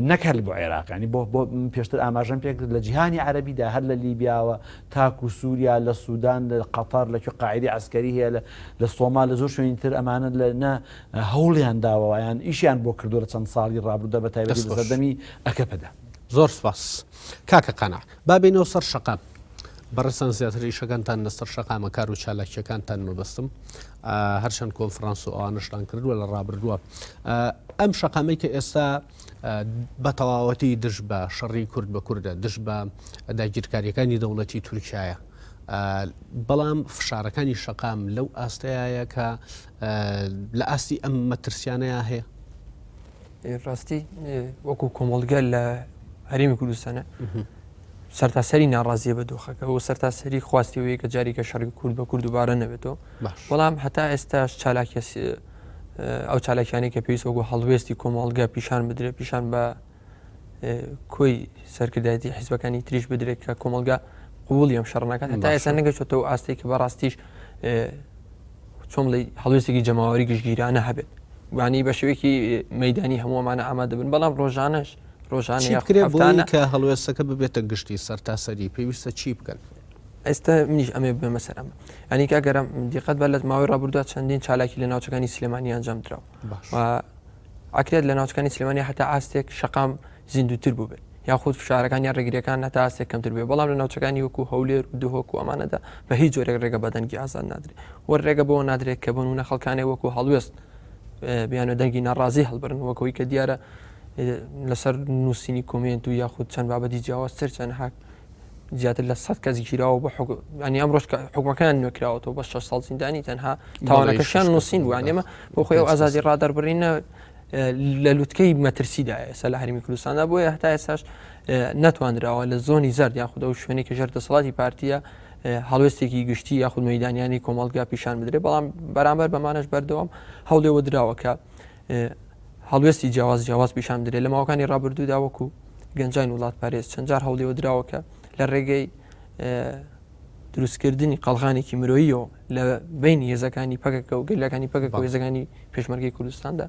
نەک هەر بۆ عێراق ینی بۆ بۆ پێشتر ئاماژەم پێکرد لە جیهانی عەرەبیدا هەر لە لیبیاوە تاکو سووریا لە سوودان لە قەتەر لە کوێ قاعدەی عەسکەری هەیە لە لە سۆمال لە زۆر شوێنی تر ئەمانە لە نە هەوڵیان داوە یان ئیشیان بۆ کردووە لە چەند ساڵی ڕابردوودا بە تایبەتی لە سەردەمی ئەکەپەدا. زۆر سپاس کاکە قانع. با بێینەوە سەر شەقام. بەڕێزتان زیاتر ئیشەکانتان لەسەر شەقامە کار و چالاکیەکانتان مەبەستم هەرچەند کۆنفرانس و ئەوانەشتان کردووە لە ڕابردووە ئەم شەقامەی کە ئێستا بە تەواوەتی دژ بە شەڕی کورد بە کوردە دژ بە داگیرکاریەکانی دەوڵەتی تورکایە بەڵام فشارەکانی شەقام لەو ئاستەیە کە لە ئاستی ئەم مەترسیانەیە هەیە ڕاستی وەکو کۆمەڵگە لە هەرێمی کوردستانە سەرتاسەری ناڕازیە بە دۆخەکە و سەرتاسەری خواستیەوەی کە جاریکە شەڕی کورد بە کورد دووبارە نەبێتەوە بەڵام هەتا ئێستاش چالاکیە ئەو چالاکیانەی کە پێویست وەکو هەڵوێستی کۆمەڵگە پیشان بدرێت پیشان بە کۆی سەرکردایەتی حیزبەکانی تریش بدرێت کە کۆمەڵگە قوبولی ئەم شەڕ ناکات هەتا ئێستا نەگەشتەوە ئاستێک کە بەڕاستیش چۆن بڵێ هەڵوێستێکی جەماوەری گشتگیرانە هەبێت وانی بە شێوەیەکی مەدانی هەموومانە ئامادە بن بەڵام ڕۆژانەش ڕۆژانە بۆی کە هەڵوێستەکە ببێتە گشتی سەرتاسەری پێویستە چی بکەن؟ ئێستا منیش ئەمێ بمە سەر ئەمە ئەنی کاگەرم دیقەت بە لە ماوەی ڕابردووە چەندین چالاکی لە ناوچەکانی سلێمانی ئەنجام درا ئەکرێت لە ناوچەکانی سلێمانی هەتا ئاستێک شەقام زیندووتر بووبێت یاخود فشارەکان یان ڕێگریەکان هەتا ئاستێک کەمتر بێ بەڵام لە ناوچەکانی وەکو هەولێر و دهۆک و ئەمانەدا بە هیچ جۆرێک ڕێگە بە دەنگی ئازاد نادرێت وە ڕێگە بەوە نادرێت کە بۆ نموونە خەڵکانێک وەکو هەڵوێست بیانە دەنگی ناڕازی هەڵبرن وەکەوەی کە دیارە لەسەر نووسینی comment و یاخود چەند بابەتی جیاوازتر چەند هاک زیاتر لە 100 کەس گیراوە بە ینی ئەم ڕۆژ حکومەکان نوێکراوەتەوە بە 6 ساڵ زیندانی تەنها تاوانەکەشیان نووسین بوو ئێمە بۆ خۆی ئەو ئازادی ڕادەربڕینە لە لوتکەی مەترسیدا ئێستا لە هەرمی کوردستاندا بۆیە هەتا ئێستاش نەتوانراوە لە زۆنی زەرد یاخود ئەو شوێنێک کە ژێر دەسەڵاتی پارتیە هەڵوێستێکی گشتی یاخود مەدانیانی کۆمەڵگا پیشان بدرێت بەڵام بەرامبەر بەمانەش بەردەوام هەوڵێوە دراوە کە هەڵوێستی جیاواز جیاواز پیشان بدرێت لە ماوەکانی ڕابردوودا وەکو گەنجانی وڵاتپارێز چەند جار هەوڵیەوە دراوە کە لە ڕێگەی دروستکردنی قەڵغانێکی مرۆییەوە لە بینی هێزەکانی پەکەکە و گەلەکانی پەکەکە و هێزەکانی پێشمەرگەی کوردستاندا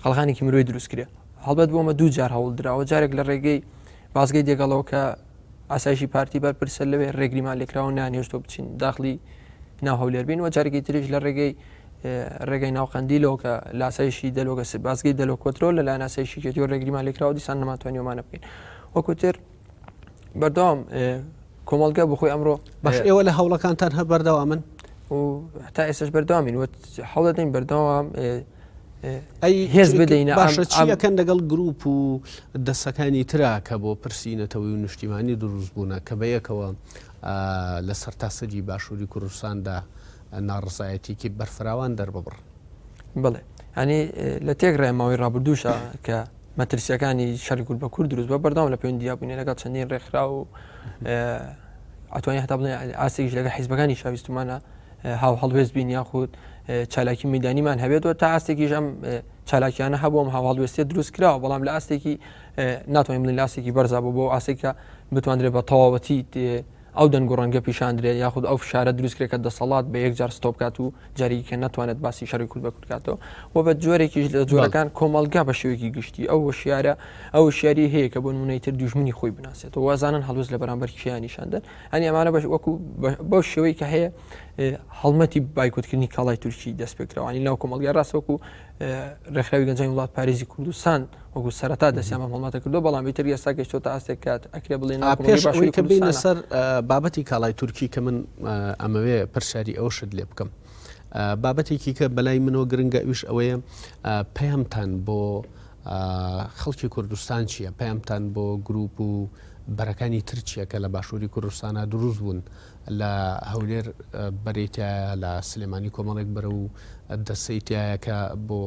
قەڵغانێکی مرۆی دروستکرێ هەڵبەت بۆمە دوو جار هەوڵ دراوە جارێک لە ڕێگەی بازگەی دێگەڵەوە کە ئاسایشی پارتی بەرپرسە لەوێ ڕێگریمان لێکراوە نانێشتۆ بچین داخلی ناو هەولێر بین و جارێکی تریش لە ڕێگەی ڕێگەی ناو قەندیلەوە کە لاسایشی دەلۆگە بازگەی دەلۆ کۆترۆ لە لایەن ئاسایشی یەکێتی و ڕێگریمان لێکراوە دیسان نەمانتوانیومانە بکەین وەکو تر بەردەوام کۆمەڵگە بخۆی ئەمڕۆ باش ئێوە لە هەوڵەکانتان هەر بەردەوامن و هەتا ئێستش بەردەوامین و هەوڵ دەدەین بەردەوام ئەی هێز بدەینە باشە چیەکەن لەگەڵ گروپ و دەسەکانی ترا کە بۆ پرسی نەتەوەی و نیشتیمانی دروست بوونە کە بەیەکەوە لە سەرتاسەری باشووری کوردستاندا ناڕزایەتیکی بەرفراوان دەرببڕن. بڵێ ئەنی لە تێک ڕێ ماوەی ڕابردووشە کە مەترسیەکانی شەڕی کورد بە کورد دروست بە بەردەوام لە پەیوەندیا بووین لەگەڵ چەندین ڕێکخراو و ئەتوانین هەتا بڵێ ئاستێکیش لەگەڵ حیزبەکانی شاویستمانە هاو هەڵوێست بین یاخود چالاکی میدانیمان هەبێت و تا ئاستێکیش ئەم چالاکیانە هەبوو ئەم هاوڵوێستێ دروست کراوە بەڵام لە ئاستێکی ناتوانین بڵێین لە ئاستێکی بەرزا بۆ بۆ ئاستێکە بتواندرێت بە تەواوەتی ئەو دەنگ و ڕەنگە پیشاندرێت یاخود ئەو فشارە دروست کرێت کە دەسەڵات بە یەکجار stop کات و جارێکی کە نەتوانێت باسی شەڕی کورد بە کورد کاتەوە و بە جۆرێکیش لە جۆرەکان کۆمەڵگا بە شێوەیەکی گشتی ئەو وشیارە ئەو وشیاری هەیە کە بۆ نمونەی تر دوژمنی خۆی بناسێتەوە وازانن هەڵوێست لە بەرامبەر کێیان نیشاندەن ئەنی ئەمانە بەش وەکو بەو شێوەی کە هەیە هەڵمەتی بایکۆتکردنی کاڵای تورکی دەست پێکراوانی ناو کۆمەڵگای ڕاست وەکو ڕێکخراوی گەنجانی وڵات پارێزی کوردستان وەکو سەرەتا دەستیان بەم هەڵمەتە کردو بەڵام ئیتر ئێستا گەشتۆتە ئاستێک کات ئەکرێ بڵێ پێش ئەوەی کە بینە سەر بابەتی کاڵای تورکی کە من ئەمەوێ پرسیاری ئەو شت لێ بکەم بابەتێکی کە بەلای منەوە گرنگە ئەویش ئەوەیە پەیامتان بۆ خەڵکی کوردستان چییە پەیامتان بۆ گروپ و بەرەکانی تر چییە کە لە باشووری کوردستانە دروست بوون لە هەولێر بەرەی تایە لە سلێمانی کۆمەڵێک بەرە و دەسەی تایە کە بۆ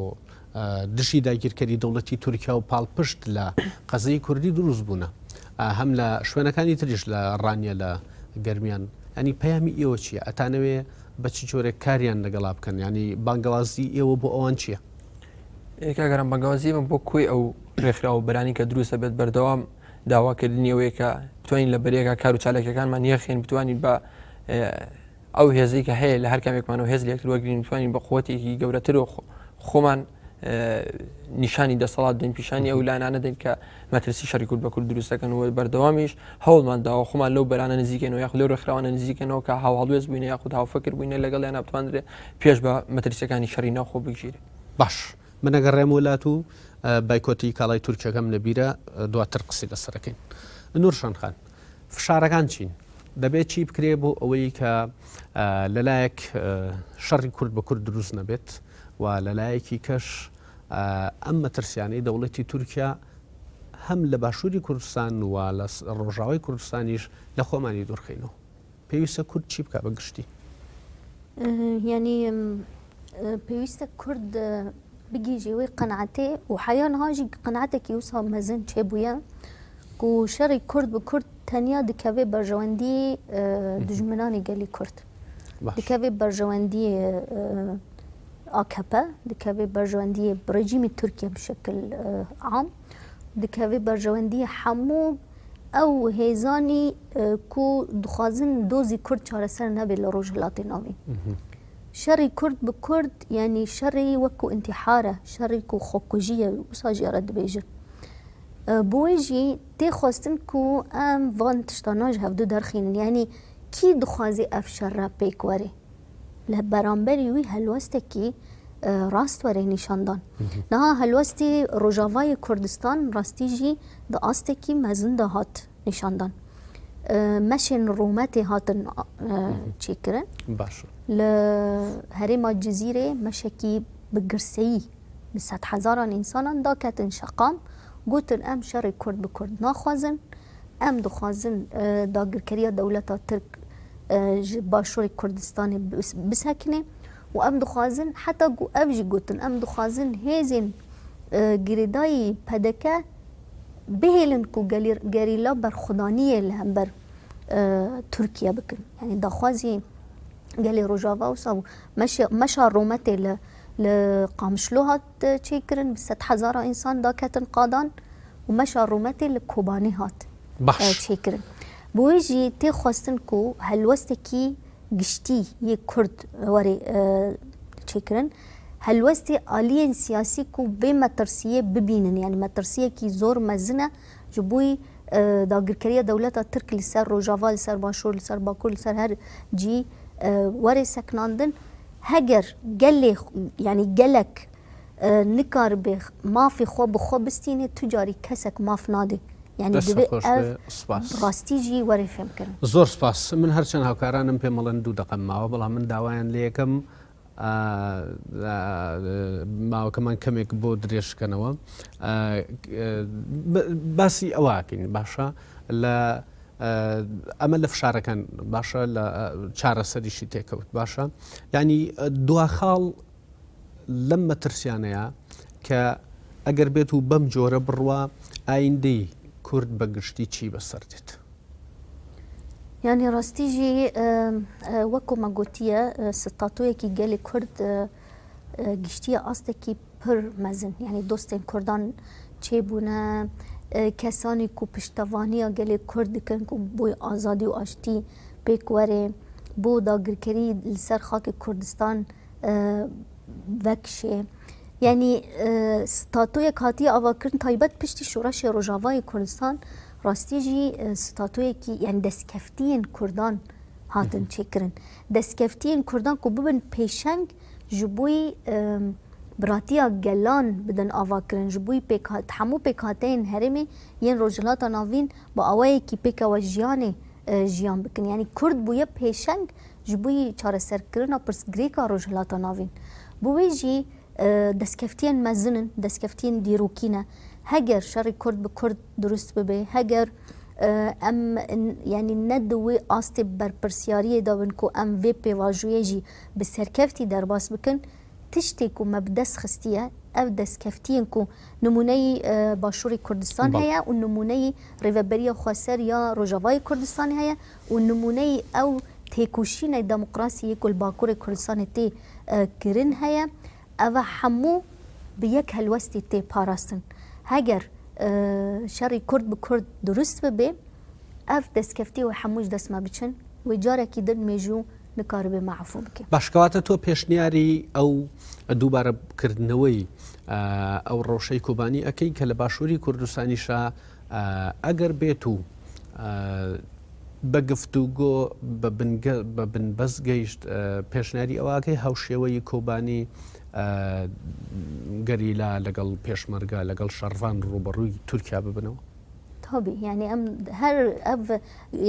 دژی داگیرکەری دەوڵەتی تورکیا و پاڵپشت لە قەزیەی کوردی دروست بوونە هەم لە شوێنەکانی تریش لە ڕانیە لە گەرمیان ئەنی پەیامی ئێوە چییە ئەتانەوێ بە چ جۆرێک کاریان لەگەڵا بکەن ینی بانگەوازی ئێوە بۆ ئەوان چییە؟ کاگەرم بانگەوازی من بۆ کۆی ئەو ڕێکخراوە بەرانی کە دروستە بێت بەردەوام داواکردنی ئەوەیە کە بتوانین لە بەرێکا کار و چالاکیەکانمان یەخین بتوانین بە ئەو هێزەی کە هەیە لە هەر کامێکمانەوە هێز لە یەکتر وەرگین بتوانین بە قوتێکی گەورەتر و خۆمان نیشانی دەسەڵات دەین پیشانی ئەو لایەنانە دەین کە مەترسی شەڕی کورد بە کورد دروستەکەن و بەردەوامیش هەوڵمان داوە خۆمان لەو بەرانە نزیکەنەوە یاخود لەو ڕێکخراوانە نزیکەنەوە کە هاوهەڵوێست بووینە یاخود هاوفکر بووینە لەگەڵیان بتواندرێت پێش بە مەترسیەکانی شەڕی ناوخۆ بگیرێت. باش من ئەگەڕێمەوە لات و بایکۆتی کاڵای تورکیەکەم لەبیرە دواتر قسەی لەسەرەکەین. نورشان خان فشارەکان چین؟ دەبێت چی بکرێ بۆ ئەوەی کە لەلایەک شەڕی کورد بە کورد دروست نەبێت و لەلایەکی کەش ئەم مەترسیانەی دەوڵەتی تورکیا هەم لە باشووری کوردستان و لە ڕۆژاوای کوردستانیش لە خۆمانی دوورخینەوە پێویستە کورد چی بکە بە گشتی؟ یعنی پێویستە کورد بگیژێ وێ قەنعەتێ و حیا niha jî qenaetekî wisa mezin çêbûye ku şerê Kurd bi Kurd tenya dikeve berjewendiyê dijminanê gelê Kurd. Dikeve berjewendiyê AKP, dikeve berjewendiyê rejîmê Tirkiye bi şekil am, dikeve berjewendiyê hemû ew hêzanî ku dixwazin dozî Kurd çareser nebe li Rojhilatê Navîn. Şerê Kurd bi Kurd yanî şerê wekû întîhar e, şerê ku xwekujî ye wisa jê re dibêjin. Bi wê jî tê xwestin ku em van tiştana ji hevdu derxînin. Yanî kî dixwazê ev şer re pêk were? Li beramberî wî helwestekî rast were nîşandan. Niha helwestê Rojavayê Kurdistan rastî jî di astekî mezin de hat nîşandan. Meşên rûmetê hatin çêkirin. Li herêma Cizîrê meşekî bi girseyî bi sedhezaran însanan daketin şeqam, gotin em şerê Kurd bi Kurd naxwazin, em dixwazin dagirkeriya dewleta Tirk ji başûrê Kurdistanê bisekine û em dixwazin heta ku ev jî gotin em dixwazin hêzên girêdayî PDK bihêlin ku gerîla berxwedaniyê li hember Tirkiye bikin. Yani daxwazî gelê Rojava wisa bû. Meşa Rometê li li Qamişlo hat çêkirin, bi sedhezara însan daketin qadan û meşa Rometê li Kobanê hat çêkirin. Bi wê jî tê xwestin ku helwestekî giştî yê Kurd were çêkirin. Helwestê aliyên siyasî ku vê metirsiyê bibînin, yanî metirsiyekî zor mezin e ji bo dagirkeriya dewleta Tirk li ser Rojava, li ser Başûr, li ser Bakur, li ser her cî were sekinandin. Heger gelê yanî gelek nikaribe mafê xwe bi xwe bistîne tu carî kesek maf nade. Yani دەستت divê خۆش ev بێ سپاس. rastî jî were fêmkirin. زۆر سپاس من هەرچەند هاوکارانم پێم ئەڵێن دوو دەقەم ماوە بەڵام من داوایان لێ یەکەم ماوەکەمان کەمێک بۆ درێژکەنەوە باسی ئەوەکەین باشە لە ئەمە لە فشارەکان باشە لە چارەسەریشی تێکەوت باشە ینی دواخاڵ لەم مەترسیانەیە کە ئەگەر بێت و بەم جۆرە بڕوا ئایندەی کورد بە گشتی چی بەسەر دێت؟ یانی ڕاستی ژی وەکو مە گوتیە ستاتۆیەکی گەلی کورد گشتیە ئاستێکی پر مەزن یعنی دۆستێن کوردان چێبوونە کەسانی کو پشتەوانیە گەلی کورد دکەن کو بۆی ئازادی و ئاشتی پێک وەرێ بۆ داگیرکەری لەسەر خاکی کوردستان ڤەکشێ یعنی ستاتۆیەک هاتیە ئاواکردن تایبەت پشتی شۆڕشی ڕۆژاوای کوردستان ڕاستی ژی ستاتۆیەکی یعنی دەستکەفتیên کوردان هاتن چێکردن دەستکەفتیên کوردان ku bibin pêşeng ji bo biratiya gelan bidin avakirin ji bo hemû pêkhateyên herêmê yên Rojhilata Navîn bi awayekî pêkewe jiyanê jiyan bikin. Yanî Kurd bûye pêşeng ji bo çareserkirina pirsgirêka Rojhilata Navîn. Bi wê jî destkeftiyên mezin in, destkeftiyên dîrokî ne. Heger şerê Kurd bi Kurd dirust bibe, heger em yanî ne di wê astê berpirsyariyê de bin ku em vê pêvajoyê jî bi serkeftî derbas bikin, tiştê ku me bi dest xistiye ev destkeftiyên ku nimûneyî Başûrê Kurdistan heye û nimûneyî Rêveberiya Xweser ya Rojavayê Kurdistanê heye û nimûneyî ew têkoşînê demokrasiyê yê ku li Bakurê Kurdistanê tê kirin heye. Ev hemû bi yek helwestê tê parastin. Heger şerê Kurd bi Kurd dirust bibe, ev destkeftî wê hemû ji dest me biçin, wê carekî din mêjû nikaribe me efû bike. باش کەواتە تۆ پێشنیاری ئەو دووبارە کردنەوەی ئەو ڕەوشەی کۆبانی ئەکەی کە لە باشووری کوردستانیشا ئەگەر بێت و بە گفتوگۆ بە بنگە بە بنبەست گەیشت پێشنیاری ئەوەکەی هاوشێوەی کۆبانی گەریلا لەگەڵ پێشمەرگە لەگەڵ شەڕڤان ڕووبەڕووی تورکیا ببنەوە؟ تابی یعنی ئەم هەر ئەv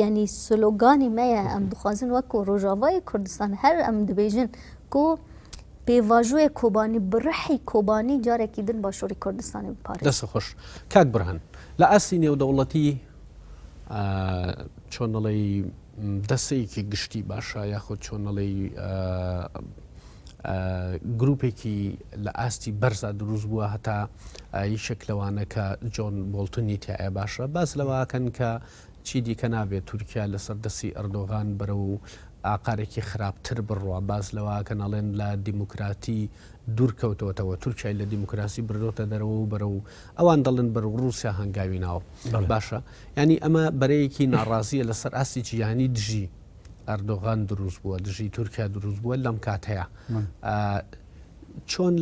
یعنی سلۆگانی مەیە ئەم دخوازن وەکو ڕۆژاوای کوردستان هەر ئەم دبێژن کو پێڤاژۆیە کۆبانی بە ڕحی کۆبانی جارێکی دن باشووری کوردستانی بپارێزن. دەست خۆش کاک برهان لە ئاستی نێودەوڵەتی چۆن ئەڵێی دەستەیەکی گشتی باشە یاخود چۆن ئەڵێی گروپێکی لە ئاستی بەرزا دروست بووە هەتا یەکێک لەوانە کە جۆن بۆڵتنی تایە باشە باس لەوەکەن کە چی دیکە نابێت تورکیا لەسەر دەستی ئەردۆغان بەرەو ئاقارێکی خراپتر بڕوا، باس لەوەکەن ئەڵێن لە دیموکراتی دوور کەوتۆتەوە، تورکیای لە دیموکراسی بردۆتە دەرەوە و بەرەو ئەوان دەڵێن بەرەو ڕووسیا هەنگاوی ناوە. باشە یانی ئەمە بەرەیەکی ناڕازیە لەسەر ئاستی جیهانی دژی ئەردۆغان دروست بووە، دژی تورکیا دروست بووە لەم کاتەیە. چۆن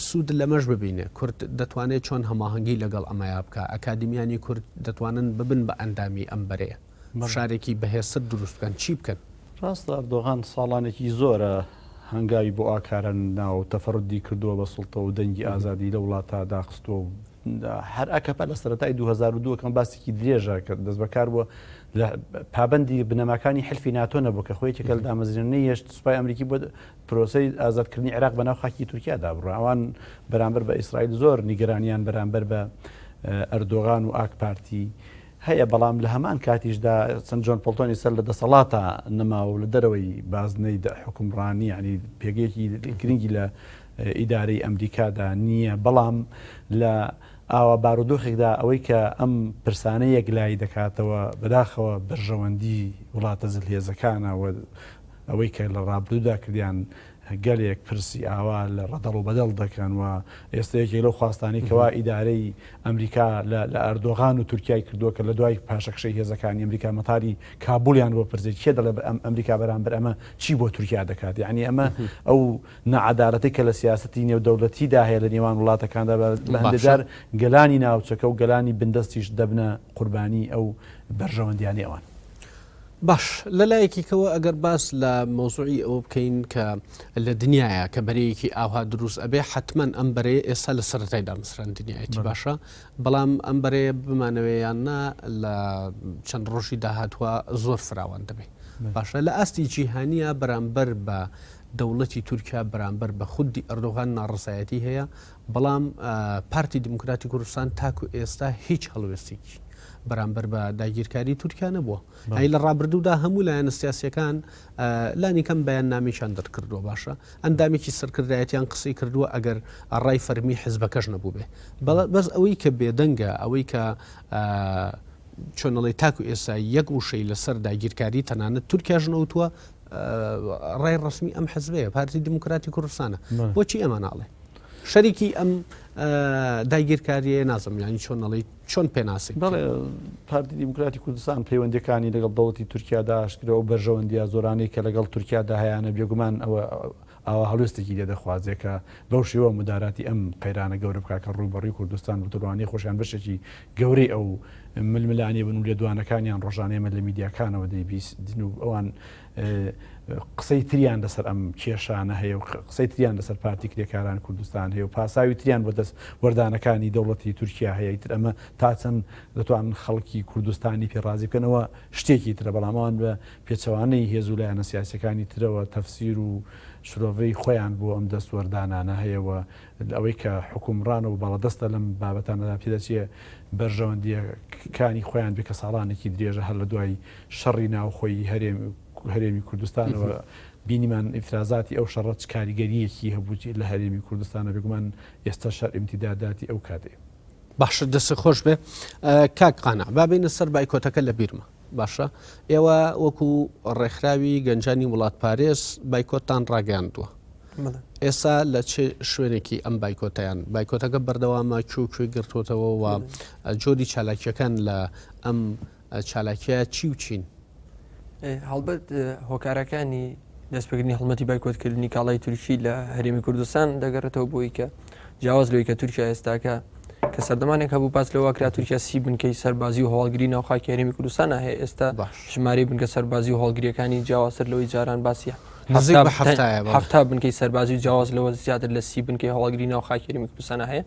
سوود لەمەش ببینێ؟ کورد دەتوانێت چۆن هەماهەنگی لەگەڵ ئەمەیا بکا؟ ئەکادیمیانی کورد دەتوانن ببن بە ئەندامی ئەم بەرەیە؟ فشارێکی بەهێزتر دروست بکەن چی بکەن؟ ڕاستە ئەردۆغان ساڵانێکی زۆرە هەنگاوی بۆ ئاکارە ناوە و تەفەرودی کردووە بە سوڵتە و دەنگی ئازادی لە وڵاتە داخستووە و هەر ئاکەپە لە سەرەتای 2002 کەم باسێکی درێژە کە دەستبەکار بووە لە پابەندی بنەماکانی حلفی ناتۆ نەبوو کە خۆی یەکێکە لە دامەزرێنەری هێشت سوپای ئەمریکی بۆ پرۆسەی ئازادکردنی عێراق بەناو خاکی تورکیادا بڕوا. ئەوان بەرامبەر بە ئیسرائیل زۆر نیگەرانیان بەرامبەر بە ئەردۆغان و ئاک پارتی هەیە، بەڵام لە هەمان کاتیشدا چەند جۆن پۆڵتۆنی سەر لە دەسەڵاتە نەماوە و لە دەرەوەی بازنەی حوکمڕانی یعنی پێگەیەکی گرنگی لە ئیدارەی ئەمریکادا نییە، بەڵام لە ئاوا بارودۆخێکدا ئەوەی کە ئەم پرسانە یەکلایی دەکاتەوە بەداخەوە بەرژەوەندی وڵاتە زلهێزەکانە و ئەوەی کە لە ڕابردوودا کردیان گەلێک پرسی ئاوا لە ڕەدەڵ و بەدەڵ دەکەن و ئێستا یەکێک لەو خواستانەی کەوا ئیدارەی ئەمریکا لە ئەردۆغان و تورکیای کردووە کە لە دوای پاشەکشەی هێزەکانی ئەمریکا مەتاری کابولیان بۆ پرسێت کێ دەڵێ ئەمریکا بەرامبەر ئەمە چی بۆ تورکیا دەکات یعنی ئەمە ئەو نەعەدالەتەی کە لە سیاسەتی نێودەوڵەتیدا هەیە لە نێوان وڵاتەکاندا بە هەندێک جار گەلانی ناوچەکە و گەلانی بندەستیش دەبنە قوربانی ئەو بەرژەوەندیانەی ئەوان. باش لە لایەکی کەوە ئەگەر باس لە مەوزوعی ئەوە بکەین کە لە دنیاە کە بەرەیەکی ئاوها دروست ئەبێ حتمما ئەم بەرەیە ئێستا لە سەرەتای دامەزراندنیایەتی باشە بەڵام ئەم بەرەیە بمانەوێ یان نا لە چەند ڕۆژی داهاتوە زۆر فراوان دەبێ باشە لە ئاستی جیهانیە بەرامبەر بە دەوڵەتی تورکیا بەرامبەر بە خودی ئەردۆغان ناڕزایەتی هەیە بەڵام پارتی دیموکراتی کوردستان تاکو ئێستا هیچ هەڵوێستێکی بەرامبەر بە داگیرکاری تورکیا نەبووە ئەی لە ڕابردوودا هەموو لایەنە سیاسیەکان لانی کەم بەیان نامێکیان دەرکردووە باشە ئەندامێکی سەرکردایەتیان قسەی کردووە ئەگەر ڕای فەرمی حزبەکەش نەبوو بێ بەس ئەوەی کە بێدەنگە ئەوەی کە. چۆنەڵی تاکو ئێستا یەک وشەی لەسەر داگیرکاری تەنانەت تورکیاش نەوتووە ڕای ڕسمی ئەم حزبەیە پارتی دیموکراتی کوردستانە بۆچی ئەمە ناڵێ شەریکی ئەم داگیرکاریە نازم یانی چۆن نەڵی چۆن پێناسی بەڵێ پارتی دیموکراتی کوردستان پەیوەندەکانی لەگەڵ دەوڵەتی تورکیادا ئاشکرا و بەرژەوەندیە زۆرانەی کە لەگەڵ تورکیادا هەیانە بێگومان ئەوە ئاوا هەڵوێستێکی لێ دەخوازێ کە بەو شێوە موداراتی ئەم قەیرانە گەورە بکا کە ڕووبەڕووی کوردستان بووتە لەوانەیە خۆشیان بەشێکی گەورەی ئەو ململانێ بن و لێدوانەکانیان ڕۆژانە ئێمە لە میدیاکانەوە دەیبیستین و ئەوان قسەی تریان لەسەر ئەم کێشانە هەیە و قسەی تریان لەسەر پارتی کرێکاران کوردستان هەیە و پاساوی تریان بۆ دەست وەردانەکانی دەوڵەتی تورکیا هەیە ئیتر ئەمە تا چەند دەتوانن خەڵکی کوردستانی پێ ڕازی بکەنەوە شتێکی ترە بەڵام ئەوان بە پێچەوانەی هێز و لایەنە سیاسیەکانی ترەوە تەفسیر و شرۆڤەی خۆیان بۆ ئەم دەستوەردانانە هەیە و ئەوەی کە حوکمڕان و باڵادەستە لەم بابەتانەدا پێدەچێ بەرژەوەندییەکانی خۆیان بێ کە ساڵانێکی درێژە هەر لە دوای شەڕی ناوخۆیی هەرێم هەرێمی کوردستانەوە بینیمان ئیفرازاتی ئەو شەڕە چ کاریگەرییەکی هەبوو لە هەرێمی کوردستانە بێگومان ئێستا شەر ئیمتیداداتی ئەو کاتەیە. باشە دەست خۆش بێ کاک قانع با بێینە سەر بایکۆتەکە لە بیرمە باشە ئێوە وەکو ڕێکخراوی گەنجانی وڵاتپارێز بایکۆتتان ڕاگەیاندووە ئێستا لە چ شوێنێکی ئەم بایکۆتیان بایکۆتەکە بەردەوامە کوێ کوێ گرتوتەوە و جۆری چالاکیەکان لە ئەم چالاکیە چی و چین؟ هەڵبەت هۆکارەکانی دەستپێکردنی هەڵمەتی بایکۆتکردنی کاڵای تورکی لە هەرێمی کوردستان دەگەڕێتەوە بۆی کە جیاواز لەوەی کە تورکیا ئێستاکە کە سەردەمانێک هەبوو باس لەوە کرا تورکیا سی بنکەی سەربازی و هەواڵگری ناو خاکی هەرێمی کوردستان هەیە ئێستا ژمارەی بنکە سەربازی و هەواڵگریەکانی جیاوازتر لەوەی جاران باسیە هەفتا بنکەی سەربازی و جیاواز لەوە زیاتر لە سی بنکەی هەواڵگری ناو خاکی هەرێمی کوردستان هەیە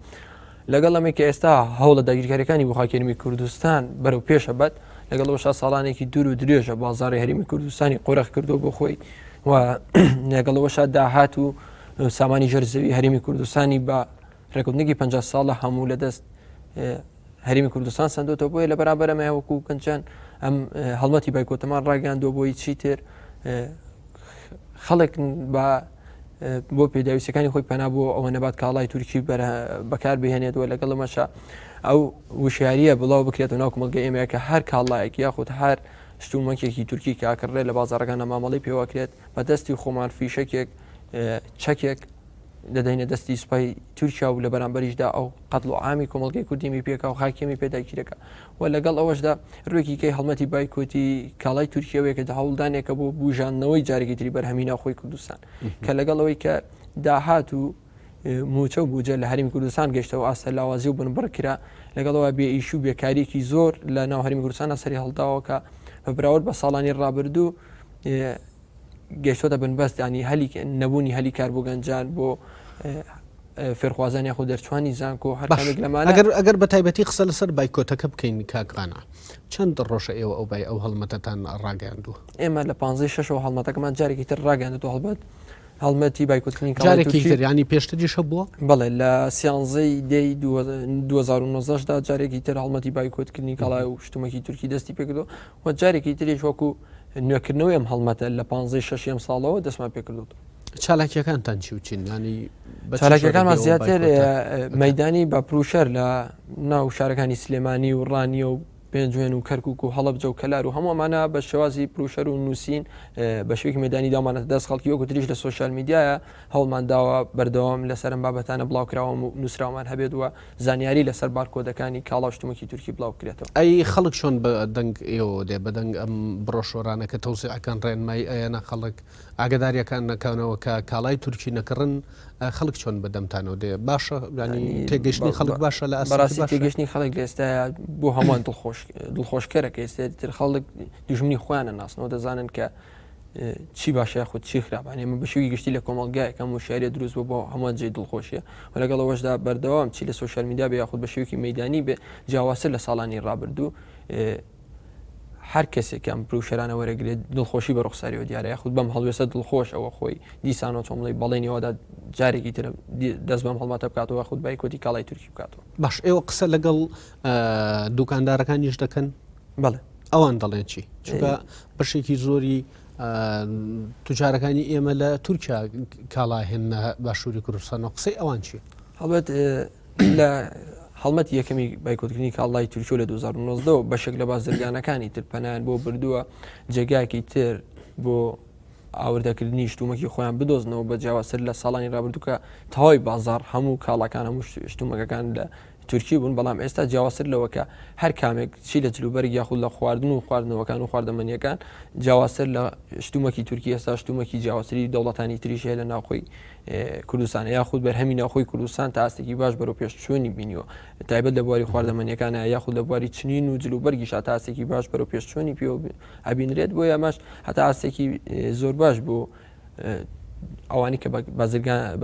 لەگەڵ ئەمەی کە ئێستا هەوڵە داگیرکاریەکانی بۆ خاکی هەرێمی کوردستان بەرەو پێشە بەت لەگەڵ ئەوەشا ساڵانێکی دوور و درێژە بازاڕی هەرێمی کوردستانی قۆرخ کردو بۆ خۆی و لەگەڵ ئەوەشا داهات و سامانی ژێر زەوی هەرێمی کوردستانی بە ڕێکوتنێکی 50 ساڵە هەموو لە دەست هەرێمی کوردستان سندۆتەوە بۆیە لە بەرامبەر ئەمە وەکو گەنجان ئەم هەڵمەتی بایکۆتەمان ڕاگەاندووە بۆی چیتر خەڵک بە بۆ پێداویستەکانی خۆی پەنا بۆ ئەوە نەبات کاڵای تورکی بەکار بهێنێت و لەگەڵ ئەمەشا ئەو وشیاریە بڵاو بکرێتەوە ناو کۆمەڵگە ئێمە کە هەر کاڵایەک یاخود هەر شتومەکێکی تورکی کاکڕێ لە بازاڕەکانە مامەڵی پێوەکرێت بە دەستی خۆمان فیشەکێک چەکێک دەدەینە دەستی سوپای تورکیا و لە بەرامبەریشدا ئەو قەتڵ و عامی کۆمەڵگەی کوردیمی پێکا و خاکێمی پێداگیرەکە و لەگەڵ ئەوەشدا ڕووێکی کەی هەڵمەتی بایکۆتی کاڵای تورکیەوەیە کە هەوڵدانێکە بۆ بوژاندنەوەی جارێکی تری بەرهەمی ناوخۆی کوردستان کە لەگەڵ ئەوەی کە داهات و موچە و بودجە لە هەرێمی کوردستان گەشتەوە ئاستە لاوازی و بنبڕ کرا لەگەڵەوە بێ ئیش و بێکاریەکی زۆر لە ناو هەرێمی کوردستانە سەری هەڵداوە کە بە براورد بە ساڵانی ڕابردوو گەشتۆتە بنبەست ینی هەلی نەبوونی هەلی کار بۆ گەنجان بۆ فێرخوازان یاخود دەرچوانی زانکۆ هەر کامێک لەمانە ئەگەر ئەگەر بە تایبەتی قسە لەسەر بایکۆتەکە بکەین کاک قانع چەند ڕۆژە ئێوە ئەو بای ئەو هەڵمەتەتان ڕاگەیاندووە؟ ئێمە لە پانزەی شەشەوە هەڵمەتەکەمان جارێکی تر ڕاگەیاندووە هەڵبەت هەڵمەتی بایکۆتکردنی کاڵای جارێکی تورکی تر یانی پێشتریش هەبووە؟ بەڵێ لە سیانزەی دەی 2019 دا جارێکی تر هەڵمەتی بایکۆتکردنی کاڵای و شتومەکی تورکی دەستی پێکردو و جارێکی تریش وەکو نوێکردنەوەی ئەم هەڵمەتە لە پانزەی شەشی ئەم ساڵەوە دەستمان پێکردووە. چالاکیەکانتان چی و چین ینی چالاکیەکانمان زیاتر مەدانی بە پروشەر لە ناو شارەکانی سلێمانی و ڕانیە و پێنجوێن و کەرکک و هەڵبجە و کەلار و هەموو ئەمانە بە شێوازی پروشەر و نووسین بە شێوەیەکی مەدانی داومانەتە دەست خەڵکی وەکو تریش لە سۆشیال میدیایە هەوڵمان داوە بەردەوام لەسەر ئەم بابەتانە بڵاوکراوەم و نووسراومان هەبێت و زانیاری لەسەر بارکۆدەکانی کاڵا و شتومەکی تورکی بڵاو بکرێتەوە. ئەی خەڵک چۆن بە دەنگ ئێوەوە دێ؟ بە دەنگ ئەم بڕۆشۆرانە کە تەوزیعەکەن ڕێنمایی ئەیەنە خەڵک ئاگاداریەکان نەکەنەوە کە کاڵای تورکی نەکڕن خەڵک چۆن بە دەمتانەوە دێ؟ باشە یانی تێگەشتنی خەڵک باشە لە ئاستێکی بەڕاستی باشە؟ تێگەشتنی خەڵک لە ئێستایا بۆ هەمووان دڵخۆش دڵخۆشکەرە کە ئێستا تر خەڵک دوژمنی خۆیان ئەناسنەوە دەزانن کە چی باشە یاخود چی خراپە ئێمە بە شێوەی گشتی لە کۆمەڵگایەک ئەم وشیاریە دروست بوو بۆ هەمووان جێی دڵخۆشیە و لەگەڵ ئەوەشدا بەردەوام چی لە سۆشیال میدیا بێ یاخود بە شێوەیەکی مەیدانی بێ جیاوازتر لە ساڵانی ڕابردوو هەر کەسێک ئەم پروشەرانە وەرەگرێت دڵخۆشی بە ڕوخساریەوە دیارە یاخود بەم هەڵوێستە دڵخۆش ئەوە خۆی دیسانەوە چۆن بڵێی بەڵێنیەوەدا جارێکی تر دەست بەم هەڵمەتە بکاتەوە یاخود بایکۆتی کاڵای تورکی بکاتەوە. باش ئێوە قسە لەگەڵ دوکاندارەکانیش دەکەن؟ بەڵێ. ئەوان دەڵێن چی؟ چونکە بەشێکی زۆری توجارەکانی ئێمە لە تورکیا کاڵا هێنە باشووری کوردستان و قسەی ئەوان چی؟ هەڵبەت لە. هەڵمەتی یەکەمی بایکۆتکردنی کاڵای تورکیە لە 2019 و بەشێک لە بازرگانەکانی تر پەنایان بۆ بردووە جێگایەکی تر بۆ ئاوردەکردنی شتومەکی خۆیان بدۆزنەوە بە جیاوازتر لە ساڵانی رابردوو کە تەواوی بازاڕ هەموو کاڵاکان هەموو شتومەکەکان لە تورکی بوون بەڵام ئێستا جیاوازتر لەوە کە هەر کامێک چی لە جلوبەرگ یاخود لە خواردن و خواردنەوەکان و خواردەمەنیەکان جیاوازتر لە شتومەکی تورکی ئێستا شتومەکی جیاوازتری دەوڵەتانی تریش هەیە لە ناوخۆی کوردستان یاخود بەرهەمی ناوخۆی کوردستان تا ئاستێکی باش بەرەو پێشچوونی بینیوە تایبەت لە بواری خواردەمەنیەکانە یاخود لە بواری چنین و جلوبەرگیش تا ئاستێکی باش بەرەو پێشچوونی پێوە ئەبینرێت بۆیە ئەمەش هەتا ئاستێکی زۆر باش بۆ ئەوانی کە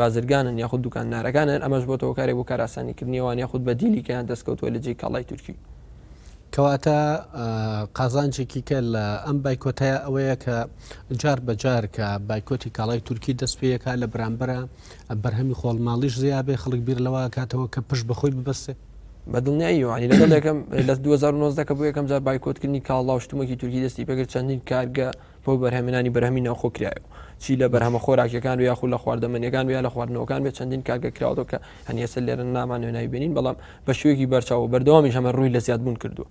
بازرگانن یاخود دوکاندارەکانن ئەمەش بۆ تۆکارێک بۆ کاراسانیکردنی ئەوان یاخود بە دیلیکەیان دەستکەوتووە لە جێی کاڵای تورکی. کەواتە قازانجێکی کە لە ئەم بایکۆتەیە ئەوەیە کە جار بە جار کە بایکۆتی کاڵای تورکی دەست پێیەکە لە بەرامبەرە بەرهەمی خۆڵماڵیش زیابێ خەڵک بیر لەوە کاتەوە کە پشت بەخۆی ببەستێ. بە دڵنیاییەوە ینی لەگەڵ یەکەم لە 2019 کە بۆ یەکەم جار بایکۆتکردنی کاڵا و شتومەکی تورکی دەستی پێکرد چەندین کارگە بۆ بەرهەمێنانی بەرهەمی ناوخۆ کرایەوە چی لە بەرهەمە خۆراکیەکان و یاخود لە خواردەمەنیەکان و یا لە خواردنەوەکان بێت چەندین کارگە کراوەتەوە کە هەنی ئێستا لێرە نامانەوێ ناوی بێنین بەڵام بە شێوەیەکی بەرچاو و بەردەوامیش ئەمە ڕووی لە زیادبوون کردووە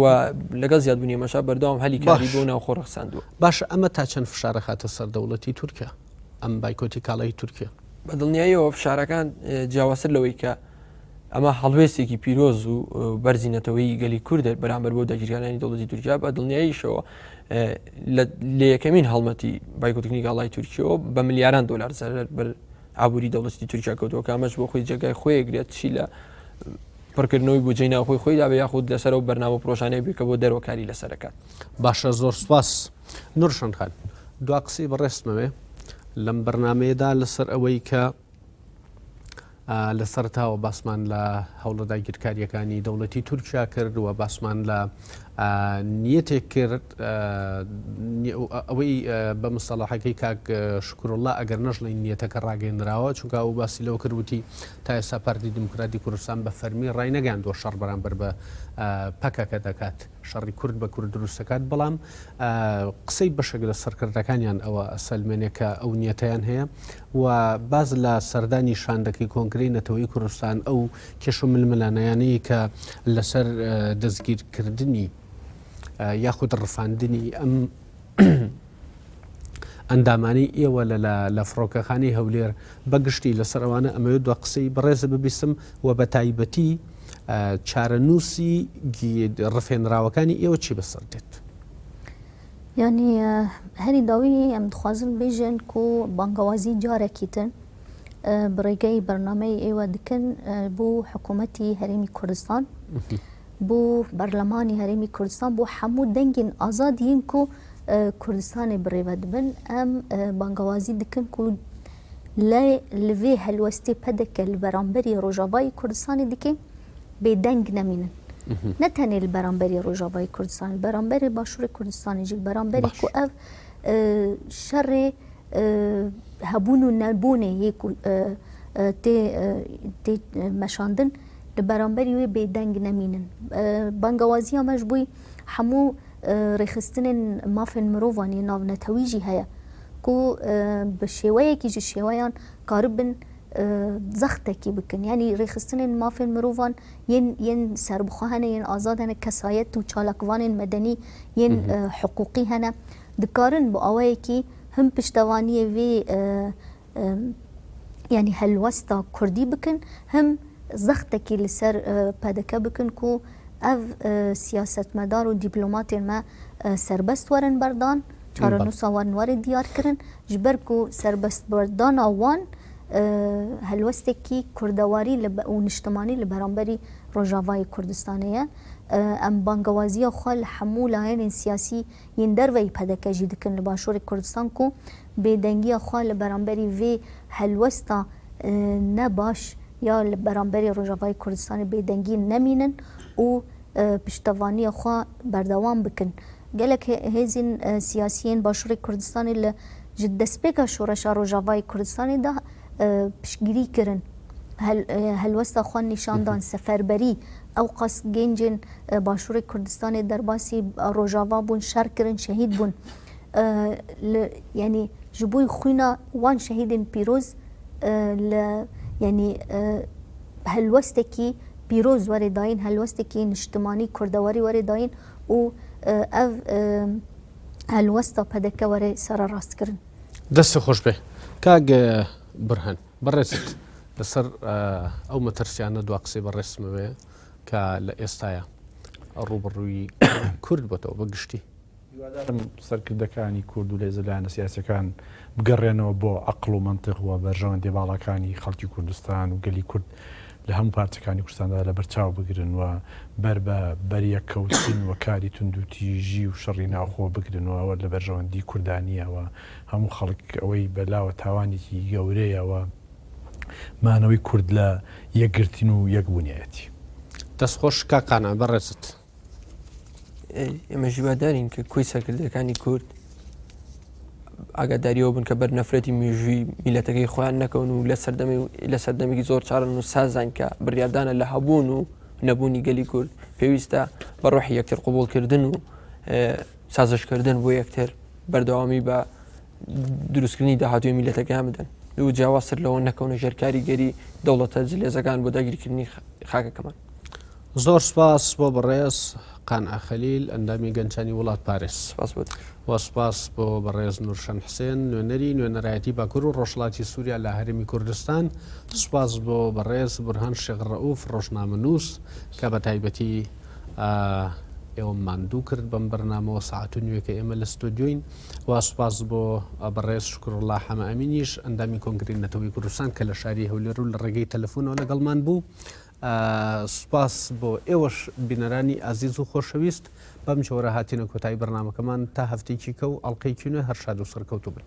و لەگەڵ زیادبوونی ئەمەشا بەردەوام هەلی کاری بۆ ناوخۆ ڕەخساندووە. باشە ئەمە تا چەند فشار ئەخاتە سەر دەوڵەتی تورکیا ئەم بایکۆتی کاڵای تورکیا؟ بە دڵنیاییەوە فشارەکان جیاوازتر لەوەی کە ئەمە هەڵوێستێکی پیرۆز و بەرزی نەتەوەی گەلی کوردە بەرامبەر بۆ داگیرکارانی دەوڵەتی تورکیا بە دڵنیاییشەوە لە یەکەمین هەڵمەتی بایکۆتکردنی کاڵای تورکیەوە بە ملیاران دۆلار زەرەر بەر ئابووری دەوڵەتی تورکیا کەوتووە کە ئەمەش بۆ خۆی جێگای خۆی گرێت چی لە پڕکردنەوەی بودجەی ناوخۆی خۆیدا بێ یاخود لەسەر ئەو بەرنامە و پرۆژانەی بێ کە بۆ دەرەوە کاری لەسەر دەکات. باشە زۆر سوپاس نورشان خان دوا قسەی بەڕێزتمەوێ لەم بەرنمەیەدا لەسەر ئەوەی کە لە سەرەتاوە باسمان لە هەوڵە داگیرکارییەکانی دەوڵەتی تورکیا کرد و باسمان لە نیەتێک کرد ئەوەی بە مستەڵەحەکەی کاک شکراللە ئەگەر نەشڵێین نیەتەکە ڕاگەیەندراوە چونکە ئەو باسی لەوە کرد وتی تا ئێستا پارتی دیموکراتی کوردستان بە فەرمی ڕاینەگەیاندووە شەڕ بەرامبەر بە پەکەکە دەکات شەڕی کورد بە کورد دروست دەکات بەڵام قسەی بەشێک لە سەرکردەکانیان ئەوە ئەسەلمێنێ کە ئەو نیەتەیان هەیە و باس لە سەردانی شاندەکەی کۆنگرەی نەتەوەیی کوردستان ئەو کێشە و ململانێیانەی کە لەسەر دەستگیرکردنی یاخود ڕفاندنی ئەم ئەندامانەی ئێوە لە لە فڕۆکەخانەی هەولێر بە گشتی لەسەر ئەوانە ئەمەوێت دوا قسەی بەڕێزە ببیستم و بە تایبەتی چارەنووسی ڕفێنراوەکانی ئێوە چی بەسەر دێت؟ یانی هەری داوی ئەم دخوازن بێژن کو بانگەوازی جارێکی تر بە ڕێگەی بەرنامەی ئێوە دکن بۆ حکوومەتی هەرێمی کوردستان بۆ بەرلەمانی هەرێمی کوردستان بۆ هەموو دەنگین ئازادین کو کوردستانی بڕێوە دبن ئەم بانگەوازی دکن کو لە لەێ هەلوەستی پەدەکە لە بەرامبەری ڕۆژاوای کوردستانی دکێ بێدەنگ نەمینن نە تەنێ li beramberî Rojavayê Kurdistanê, li beramberî Başûrê Kurdistanê jî, li beramberî ku ev şerê hebûn û nebûnê yê ku tê tê meşandin li beramberî wê bêdeng nemînin. Bangewaziya me ji bo hemû rêxistinên mafên mirovan yê navnetewî jî heye ku bi şêweyekî ji şêweyan karibin zextekî bikin. Yanî rêxistinên mafên mirovan yên yên serbixwe hene, yên azad hene, kesayet û çalakvanên medenî yên hiqûqî hene. Dikarin bi awayekî him piştevaniyê vê yanî helwesta kurdî bikin, him zextekî li ser PDK bikin ku ev siyasetmedar û dîplomatên me serbest werin berdan, çarenûsa wan were diyarkirin. Ji ber ku serbestberdana wan helwestekî kurdewarî û niştimanî li beramberî Rojavayê Kurdistanê ye. Em bangewaziya xwe li hemû layenên siyasî yên derveyî PDK jî dikin li Başûrê Kurdistan ku bêdengiya xwe li beramberî vê helwesta ne baş ya li beramberî Rojavayê Kurdistanê bêdengî nemînin û piştevaniya xwe berdewam bikin. Gelek hêzên siyasî yên Başûrê Kurdistanê li ji destpêka şoreşa Rojavayê Kurdistanê de piştgirî kirin, helwesta xwe nîşan dan, seferberî ewqas gêncên Başûrê Kurdistanê derbasî Rojava bûn, şer kirin, şehîd bûn. Li yanî ji bo xwîna wan şehîdên pîroz li yanî helwestekî. پیرۆز وەرێ داین، هەلوەستێکی نیشتمانی کوردەواری وەرێ داین و ئەڤ هەلوەستا پەدەکە وەرێ سەرەڕاست کرن. دەستت خۆش بێ کاک بورهان. بەڕێزت لەسەر ئەو مەترسیانە دوا قسەی بەڕێزتمەوێ کە لە ئێستایا ڕووبەڕووی کورد بۆتەوە بە گشتی. هیوادارم سەرکردەکانی کورد و لێزە لایەنە سیاسیەکان بگەڕێنەوە بۆ عەقڵ و مەنتق و بەرژەوەندیە باڵاکانی خەڵکی کوردستان و گەلی کورد لە هەموو پارچەکانی کوردستاندا لەبەرچاو بگرن و بەر بە بەریەککەوتن و کاری توندوتیژی و شەڕی ناوخۆ بگرن و ئەوە لە بەرژەوەندی کوردا نییە و هەموو خەڵک ئەوەی بەلاوە تاوانێکی گەورەیە و مانەوەی کورد لە یەکگرتن و یەکبوونیەتی. دەست خۆش کاک قانع بەڕێزت. ئێمەش هیوادارین کە کۆی سەرکردەکانی کورد ئاگاداریەوە بن کە بەر نەفرەتی مێژووی میلەتەکەی خۆیان نەکەون و لە سەردەمی لە سەردەمێکی زۆر چارن و سازان کە بڕیاردانە لە هەبوون و نەبوونی گەلی کورد پێویستە بە ڕۆحی یەکتر قوبولکردن و سازشکردن بۆ یەکتر بەردەوامی بە دروستکردنی داهاتووی میلەتەکەیان بدەن و جیاوازتر لەوە نەکەونە ژێر کاریگەری دەوڵەتە زلێزەکان بۆ داگیرکردنی خاکەکەمان. زۆر سپاس بۆ بەڕێز قانع خەلیل ئەندامی گەنجانی وڵات پارێز. سپاس بۆ تۆش. و سپاس بۆ بەڕێز نورشەن حسێن نوێنەری نوێنەرایەتی باکور و ڕۆژهەڵاتی سوریا لە هەرێمی کوردستان. سپاس بۆ بەڕێز بورهان شێخ ڕەئوف ڕۆژنامەنووس کە بە تایبەتی ئێوەم ماندوو کرد بەم بەرنامەوە سەعات و نیوێکە ئێمە لە ستۆدیۆین و سوپاس بۆ بەڕێز شوکروڵڵا حەمەئەمینیش ئەندامی کۆنگرەی نەتەوەی کوردستان کە لە شاری هەولێر و لە ڕێگەی تەلەفۆنەوە لەگەڵمان بوو. سوپاس بۆ ئێوەش بینەرانی ئازیز و خۆشەویست بەم جۆرە هاتینە کۆتایی بەرنامەکەمان تا هەفتەیەکی کە و ئەڵقەیەکی نوێ هەر شاد و سەرکەوتوو بن.